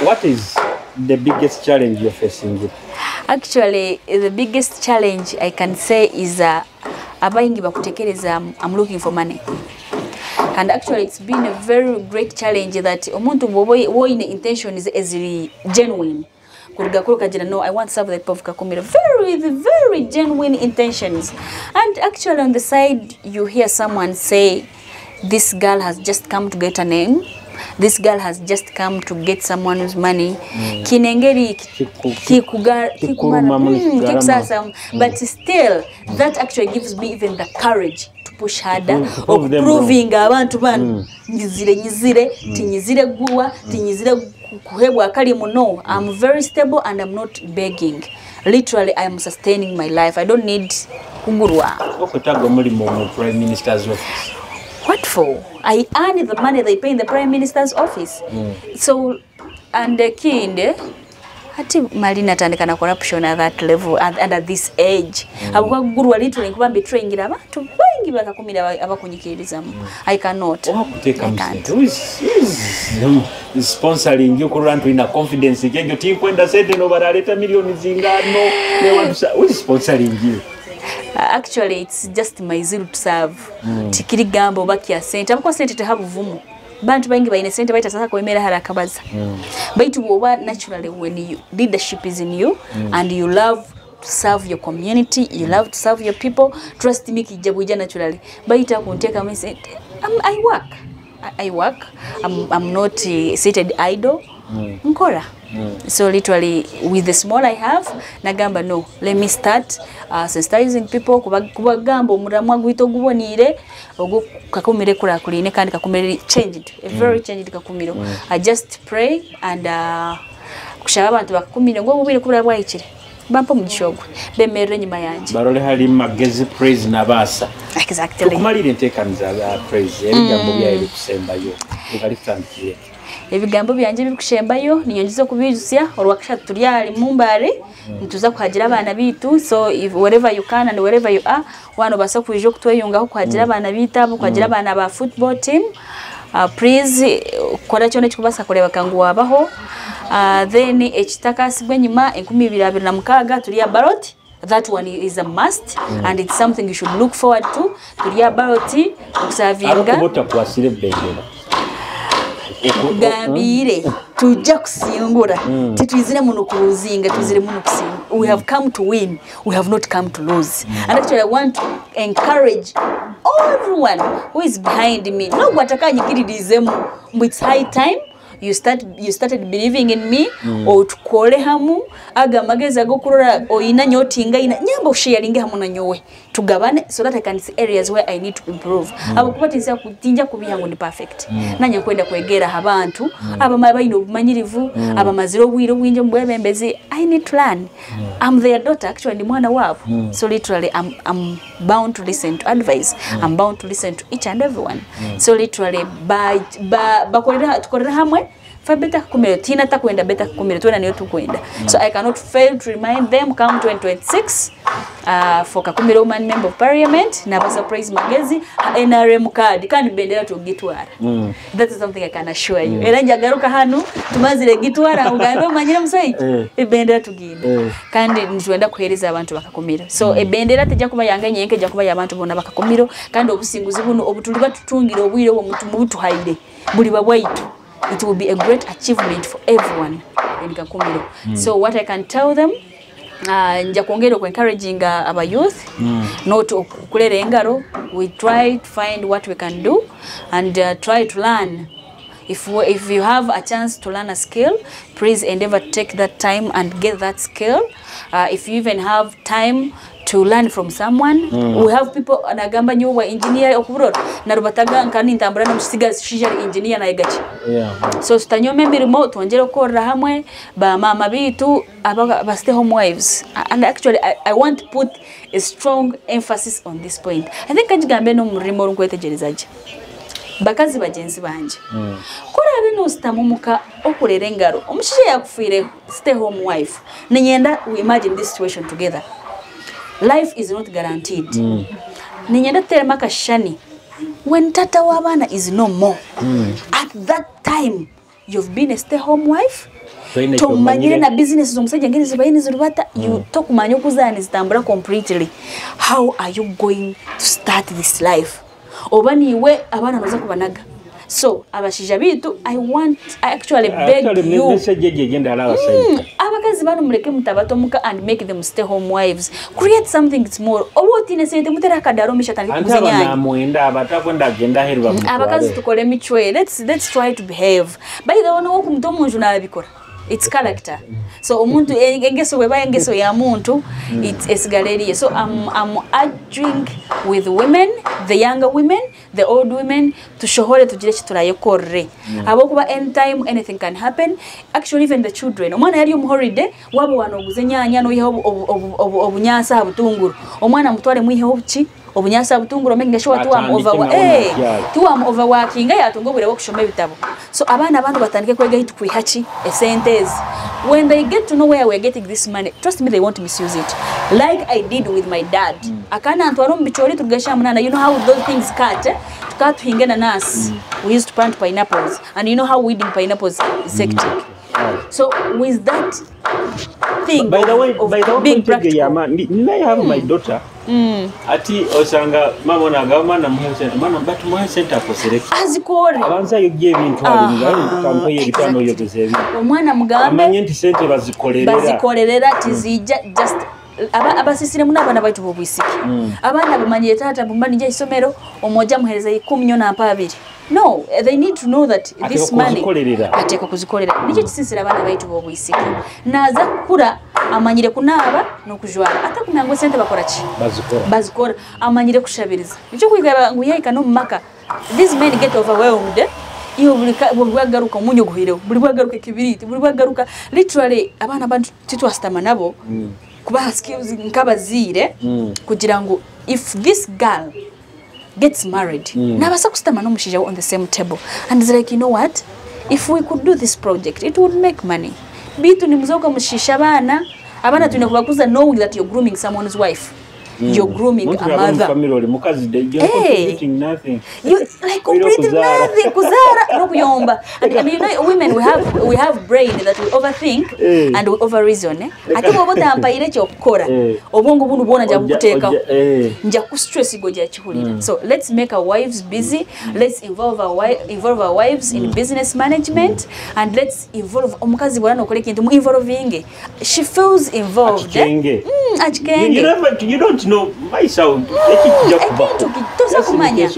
What is the biggest challenge you're facing? Actually, the biggest challenge I can say is, uh, abaingi bakutekereza, I'm, I'm looking for money. And actually, it's been a very great challenge that omuntu bwoba oy-, woine intentions eziri genuine. Kuruga kuli okagira, "No, I want to serve the people of Kakumiro." Very, very genuine intentions. And actually on the side, you hear someone say, "This girl has just come to get a name. This girl has just come to get someone's money." Kinengeri ki-, Kiku-, kikuga-, kikuluma kikumana, muli mm, kikusasa. But still, that actually gives me even the courage to push harder, To prove them wrong. Okuprovinga abantu banu. Nyizire, nyizire, tinyizire kugurwa, tinyizire ku-, kuhebwa akali muno. I'm very stable and I'm not begging. Literally, I am sustaining my life. I don't need kugurwa. Okutaga omulimo mu Prime Minister's office. What for? I earn the money they pay in the Prime Minister's office. So, and ekindi, hati mali natandika na corruption at that level, at, and at this age. Habwokuba kugurwa literally nkuba mbetrayingira abantu baingi bakakumira aba-, abakunyikirizamu. I cannot. Owakuteekamu I can't. Sente? Who is, who is, um, sponsoring you? Kurora nti oyina confidence nk'egyo, tinkwenda sente no baraleta millions zingano. They want to sa-, who is sponsoring you? Uh, actually, it's just my zeal to serve. Tikiri gamba oba kya sente. Habwokuba sente teha buvumu. Bantu baingi baine sente baitu atasobora kwemera hali akabaza. Baitu bwoba naturally when you, leadership is in you and you love to serve your community, you love to serve your people, trust me, kijja bwija naturally. Baitu akuntekamu sente, I'm, I work. I, I work. I'm, I'm not, uh, seated idle. Nkora. So literally, with the small I have, nagamba, "No, let me start, uh, sensitizing people," kuba-, kubagamba omuramwa gwitu oguboniire, ogu Kakumiro ekuraakuraine kandi Kakumiro eri changed, a very changed Kakumiro. I just pray and, uh, kushaba abantu ba Kakumiro ngu obwire kubura bwahikire, bampe omugisha ogwo, bemerere enyuma yangye. Barole hali Magezi, Praise na Baasa. Exactly. Tukumalire entekaniza za Praise, ebigambo byawe ebikusembayo, ebali tutandikire. Ebigambo byangye ebikusembayo, ninyongeza okubiijusya, Orwakashatu tuli ali mu Mbale, nituza kuhagira abaana baitu. So, if, wherever you can and wherever you are, wanu obaasa kwija okutweyungaho kuhagira abaana baitu abo, kuhagira abaana ba football team. Uh, please, eh, kora kyona ekikubaasa kureebeka ngu wabaho. Uh, then, ekitakasigwa enyuma, enkumi ibiri abiri na mukaaga, tuli ha ballot. That one is a must, and it's something you should look forward to. Tuli ha ballot, okusavinga. Haroho kuba otakwasire bendera. Nkugambire, tujja kusingura. Titwizire muno kuruzinga, twizire muno kusinga. We have come to win. We have not come to lose. And actually, I want to encourage everyone who is behind me. N'ogu atakanyikiririzemu, mbu it's high time you start, you started believing in me, otukole hamu, aga amagezi agokurora oyina nyowe tingaina, nyamba osharinge hamu na nyowe. Tugabane so that I can see areas where I need to improve. Habwokuba tinsa ku-, tinja kubiha ngu ndi perfect. Nanye nkwenda kwegera ha bantu abama-, abaine obumanyirivu, abamazire obwire obwingi omu bwebembezi. I need to learn. I'm their daughter, actually, ndi mwana wabo. So literally, I'm, I'm bound to listen to advice. I'm bound to listen to each and everyone. So literally, ba, ba, bakorera, tukorera hamwe, for better Kakumiro, tina takwenda better Kakumiro, twena niyo tukwenda. So I cannot fail to remind them, come twenty twenty-six, uh, for Kakumiro Woman Member of Parliament, na Baasa Praise Magezi, ha N R M card, kandi bendera tugitwara. That is something I can assure you. Era njagaruka hanu, tumazire gitwara, ugambe omanyire musaija, ebendera tugenda. Kandi nitwenda kuhereza abantu ba Kakumiro. So, ebendera tejja kuba yange nyenka, ejja kuba y'abantu bona ba Kakumiro, kandi obusinguzi bunu obu tuliba tutungire obwire obu mutu-, mubutuhaire, buliba bwaitu. It will be a great achievement for everyone in Kakumiro. So what I can tell them, Ah, nja kwongera oku encouraging, ah, aba youth, not oku-, kulera engaro. We try to find what we can do and, uh, try to learn. If we, if you have a chance to learn a skill, please endeavor to take that time and get that skill. Uh, if you even have time to learn from someone, we have people, nagamba nyowe wa engineer okuburora, narubataga nkani ntambura n'omusigazi, she's an engineer, nayiga ki? Yeah. So, tutanyoma emirimo, twongere kukorra hamwe, ba maama baitu, aba, ba stay home wives. A-, and actually, I, I want to put a strong emphasis on this point. I think kankigambe n'omu rurimi orunkwetegereza gye. Bakazi bagenzi bange. Kora abe nositamu muka okurera engaro. Omushaija yakufiireho, stay home wife. Ninyenda we imagine this situation together. Life is not guaranteed. Ninyenda tuteremu akashishani. When tata w'abaana is no more, at that time, you've been a stay home wife. Toine kyomanyire. Tomanyire na business z'omusaija ngeri zibaire nizirubata, you tokumanya okuza nizitambura completely. How are you going to start this life? Oba niiwe abaana noza kubanaga. So, abashaija baitu, I want, I actually beg you. Actually, message egi egenda hali abasaija. Abakazi banu muleke mutabatomuka and make them stay home wives. Create something small. Oba otaine sente, mutere akadaara omu maisho atandike kuguza enyanya. Aba namwenda, abatakwenda agenda aheeru bamutware. Abakazi tukole emicwe. Let's, let's try to behave. By the way, n'ow'okumuta omu nju nabikora. It's character. So, omuntu, e-, engeso bw'eba engeso ya muntu, it, esigara eriyo. So, I'm, I'm urging with women, the younger women, the old women, tushohore tugire eki turayekorre. Habwokuba anytime anything can happen. Actually, even the children. Omwana yali omu holiday, waba wanoguza enyanya, noihaho obu-, obu-, obu-, obu-, obunyansi ha butunguru. Omwana mutware mwiheho ki? Obunyansi ha butunguru, making sure tiwamu over-, eh, tiwamu overworkinga, yatunga obwire bw'okushoma ebitabu. So, abaana banu batandike kwega haitu kwiha ki? Esente ezi. When they get to know where we're getting this money, trust me, they won't misuse it. Like I did with my dad. Akana ntwara omu bicooli, turuga sha munana. You know how those things cut, eh? Tukaba tuhinga enanasi. We used to plant pineapples. And you know how weeding pineapples is hectic. So, with that thing of, of being practical. By the way, by the way, point egi ya ma-, ni-, ninayo have my daughter. Ati osanga mama nagamba mwana muhe sente, mwana, but muhe sente akosere ki? Azikore. Abanza ayogye ebintu ali nga, kampa ye ebitaano, oyogeze ebintu. Omwana mugambe. Amanye nti sente bazikolerera. Bazikolerera, tizija just, aba-, abasisire muno abaana baitu b'obwisiki. Abaana bamanyire taata, bumba nija isomero, omwojo amuhereza ikumi, nyowe nampa abiri. No, they need to know that this money ateekwa kuzikolera. Nikyo kisiisira abaana baitu b'obwisiki. Naaza kukura, amanyire kunaaba n'okujwara. Atakumanya ngu esente bakora ki? Bazikora. Bazikora. Amanyire kushabiriza. Nikyo kwikara ngu yahika n'omu maka. These men get overwhelmed, eh? Iwe buli ka-, buli bwagaruka omunyo guhireho, buli bwagaruka ekibiriiti, buli bwagaruka, literally, abaana bantu titwasitama nabo kubaha skills nk'abazaire, kugira ngu if this girl gets married, nabaasa kusitama n'omushaija we on the same table. And it's like, you know what? If we could do this project, it would make money. Baitu nimuzooka mushiisha abaana. Abaana twine kubakuza knowing that you're grooming someone's wife. You're grooming a mother. Muntu yaba omu family oli mukazi de, you're contributing nothing. You, like, completely nothing. Kuzaara n'okuyomba. And, and you know, women, we have, we have brain that we overthink and we overreason, eh? Ati bw'oba otampaire eky'okukora, obwongo bunu bwona nja kukuteekaho. Nja ku stress go gya kihulira. So let's make our wives busy. Let's involve our wi-, involve our wives in business management, and let's involve omukazi bw'ora nokora ekintu, mu involvinge. She feels involved, eh? Akikenge. Mm, akikenge. You, you never, you don't know my sound. Eki kijja kubaho. Ekintu ki-, toza kumanya.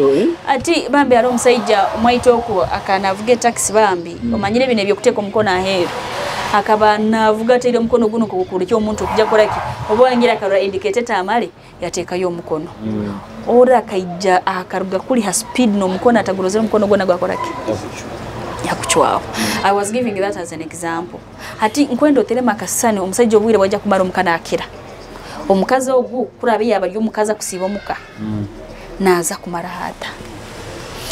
Ati, bambi, hari omusaija omwaitu oku, akanavuga taxi, bambi. Omanyire bino ebyokuteeka omukono aheeru. Akaba navuga ataire omukono gunu nkoku kurukya omuntu okujja kukora ki? Oba wangira akarora indicator amale, yateekayo omukono. Ora akaija, akaruga kuli ha speed n'omukono atagurozere, omukono gwona gwakora ki? Yakucwa. Yakucwaho. I was giving that as an example. Hati nkwenda oteremu akasisani, omusaija obwire bwajja kumara omuka nakira. Omukazi ogu, kurabe yaba ali omukazi akusiiba omuka, naza kumara hata?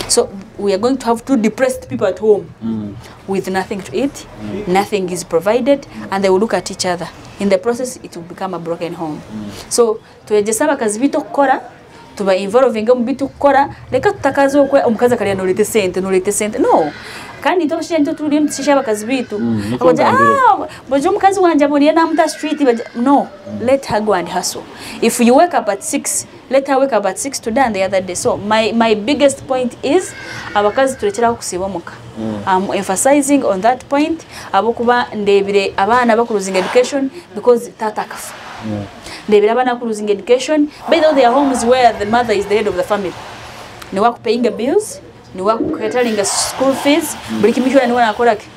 So, we are going to have two depressed people at home with nothing to eat, nothing is provided, and they will look at each other. In the process, it will become a broken home. So, twegese abakazi baitu okukora, tuba involvinge omu bintu kukora. Leka tutakaze okwe, omukazi akalya noleta esente, noleta esente. No. Kandi itwe abashaija nitwe tuli omu tushisha abakazi baitu. Akoja, ah, bojo omukazi wanje aboniye namuta street, baja, no. Let her go and hustle. If you wake up at six, let her wake up at six today and the other day. So, my, my biggest point is, abakazi tulekeraho kusiiba omuka. I'm emphasizing on that point, habwokuba ndebire abaana baku losing education because taata akafa. Ndebire abaana baku losing education, by the way, there are homes where the mother is the head of the family. Niwe akupayinga bills, niwe akuketalinga school fees, buli kimu kyona niwe nakora ki.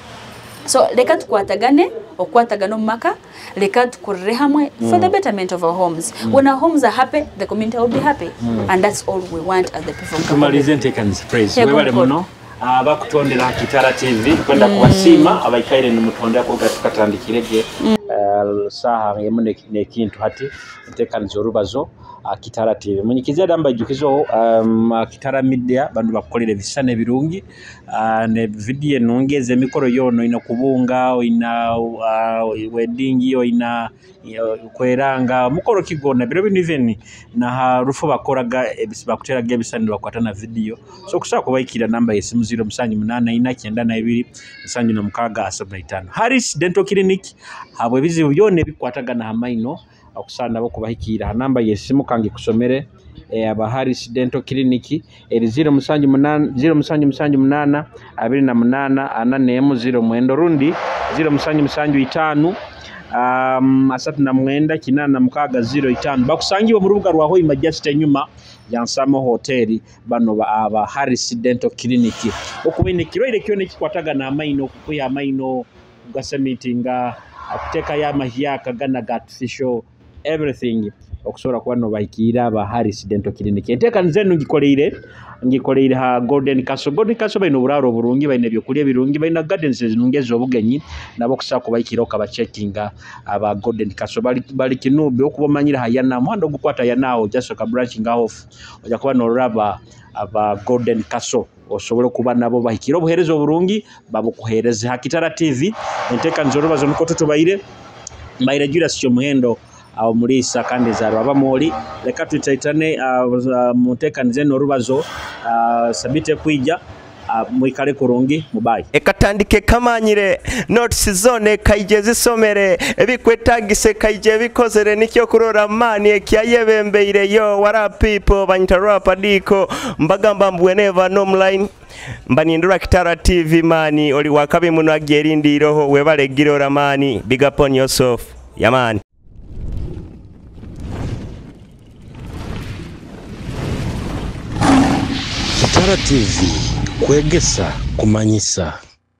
So, leka tukwatagane, okukwatagana omu maka, leka tukorere hamwe for the betterment of our homes. When our homes are happy, the community will be happy. And that's all we want as the people of Kabogo. Tumalize enteekaniza, Praise. Yego, webale mukuru. Muno. Ah, bakutondera ha Kitara T V, kwenda kubasiima, abaikaire nimutondera kuruga tukatandikirege. Ah, saaha emu ne-, n'ekintu hati, enteekaniza orubazo, ah, Kitara T V. Munyikize era mbaijukizeho, um, ah, Kitara Media, banu bakukolera ebisisani ebirungi, ah, ne video enungi ez'emikoro yoona, oina kubunga, oina, ah, wedding, oina, eh, kweranga, mukoro ki gwona, biro binu even na ha rufu bakoraga ebis-, bakuteraga ebisisani nibakwata na video. So, kusobora kubahikirra namba y'esimu ziro musanju munaana ina kyenda na ibiri, nsanju na mukaaga asatu na itaano. Harris Dental Clinic, habw'ebizibu byona ebikukwatagana ha maino, okusaana nabo kubahikiira ha namba y'esimu, ka ngikusomere, eh, aba Harris Dental Clinic, eri ziro musanju munaana, ziro musanju musanju munaana, abiri na munaana, ana n'emu, ziro mwenda, orundi ziro musanju musanju itaano, um, asatu na mwenda, kinaana na mukaaga, ziro itaano. Bakusangibwa mu rubuga rwa Hoima, just enyuma ya Nsamo Hotel, banu ba, aba Harris Dental Clinic. Okuba oine ekirwaire kyona ekikwataga n'amaino, kukwiha amaino, kugasementinga, kuteekayo amahyaka ganu aga artificial, everything, okusobora kuba noobahikiirra aba Harris Dental Clinic. Enteekaniza enu ngikoleire, ngikoleire ha Golden Castle. Golden Castle baine oburaaro oburungi, baine ebyokulya ebirungi, baine gardens enungi ez'obugenyi, nabo kusobora kubahikiirraho, okabacheckinga aba Golden Castle. Bali, bali Kinubi, okuba omanyire ha Yana, muhanda ogukwata Yana aho, just okabranchinga off, oija kuba noorora aba, aba Golden Castle. Osobole kuba nabo bahikire obuheereza oburungi, babukuheereze. Ha Kitara T V, enteekaniza orubazo nukwo tutubaire. Mbaire Julius Kyomuhendo, ah, omuliisa kandi nzaarwa Bamoli. Leka twitaitane, ah, ah, mu nteekaniza enu orubazo, ah, Sabiiti ekwija, ah, mwikale kurungi, mubaye. Ekatandika ekamanyire, notes zoona ekaija ezisomere, ebikwetagisa ekaija ebikozere, nikyo kurora maani ekyayebembeire. Yo, what up people? Banyita Rapa Diko, mbagamba mbu whenever no online, mba nindora Kitara T V, maani, oli wa kabi muno, agyerindiireho, webale girora, maani, big up on yourself. Yeah, maani. Kitara T V, kwegesa, kumanyisa.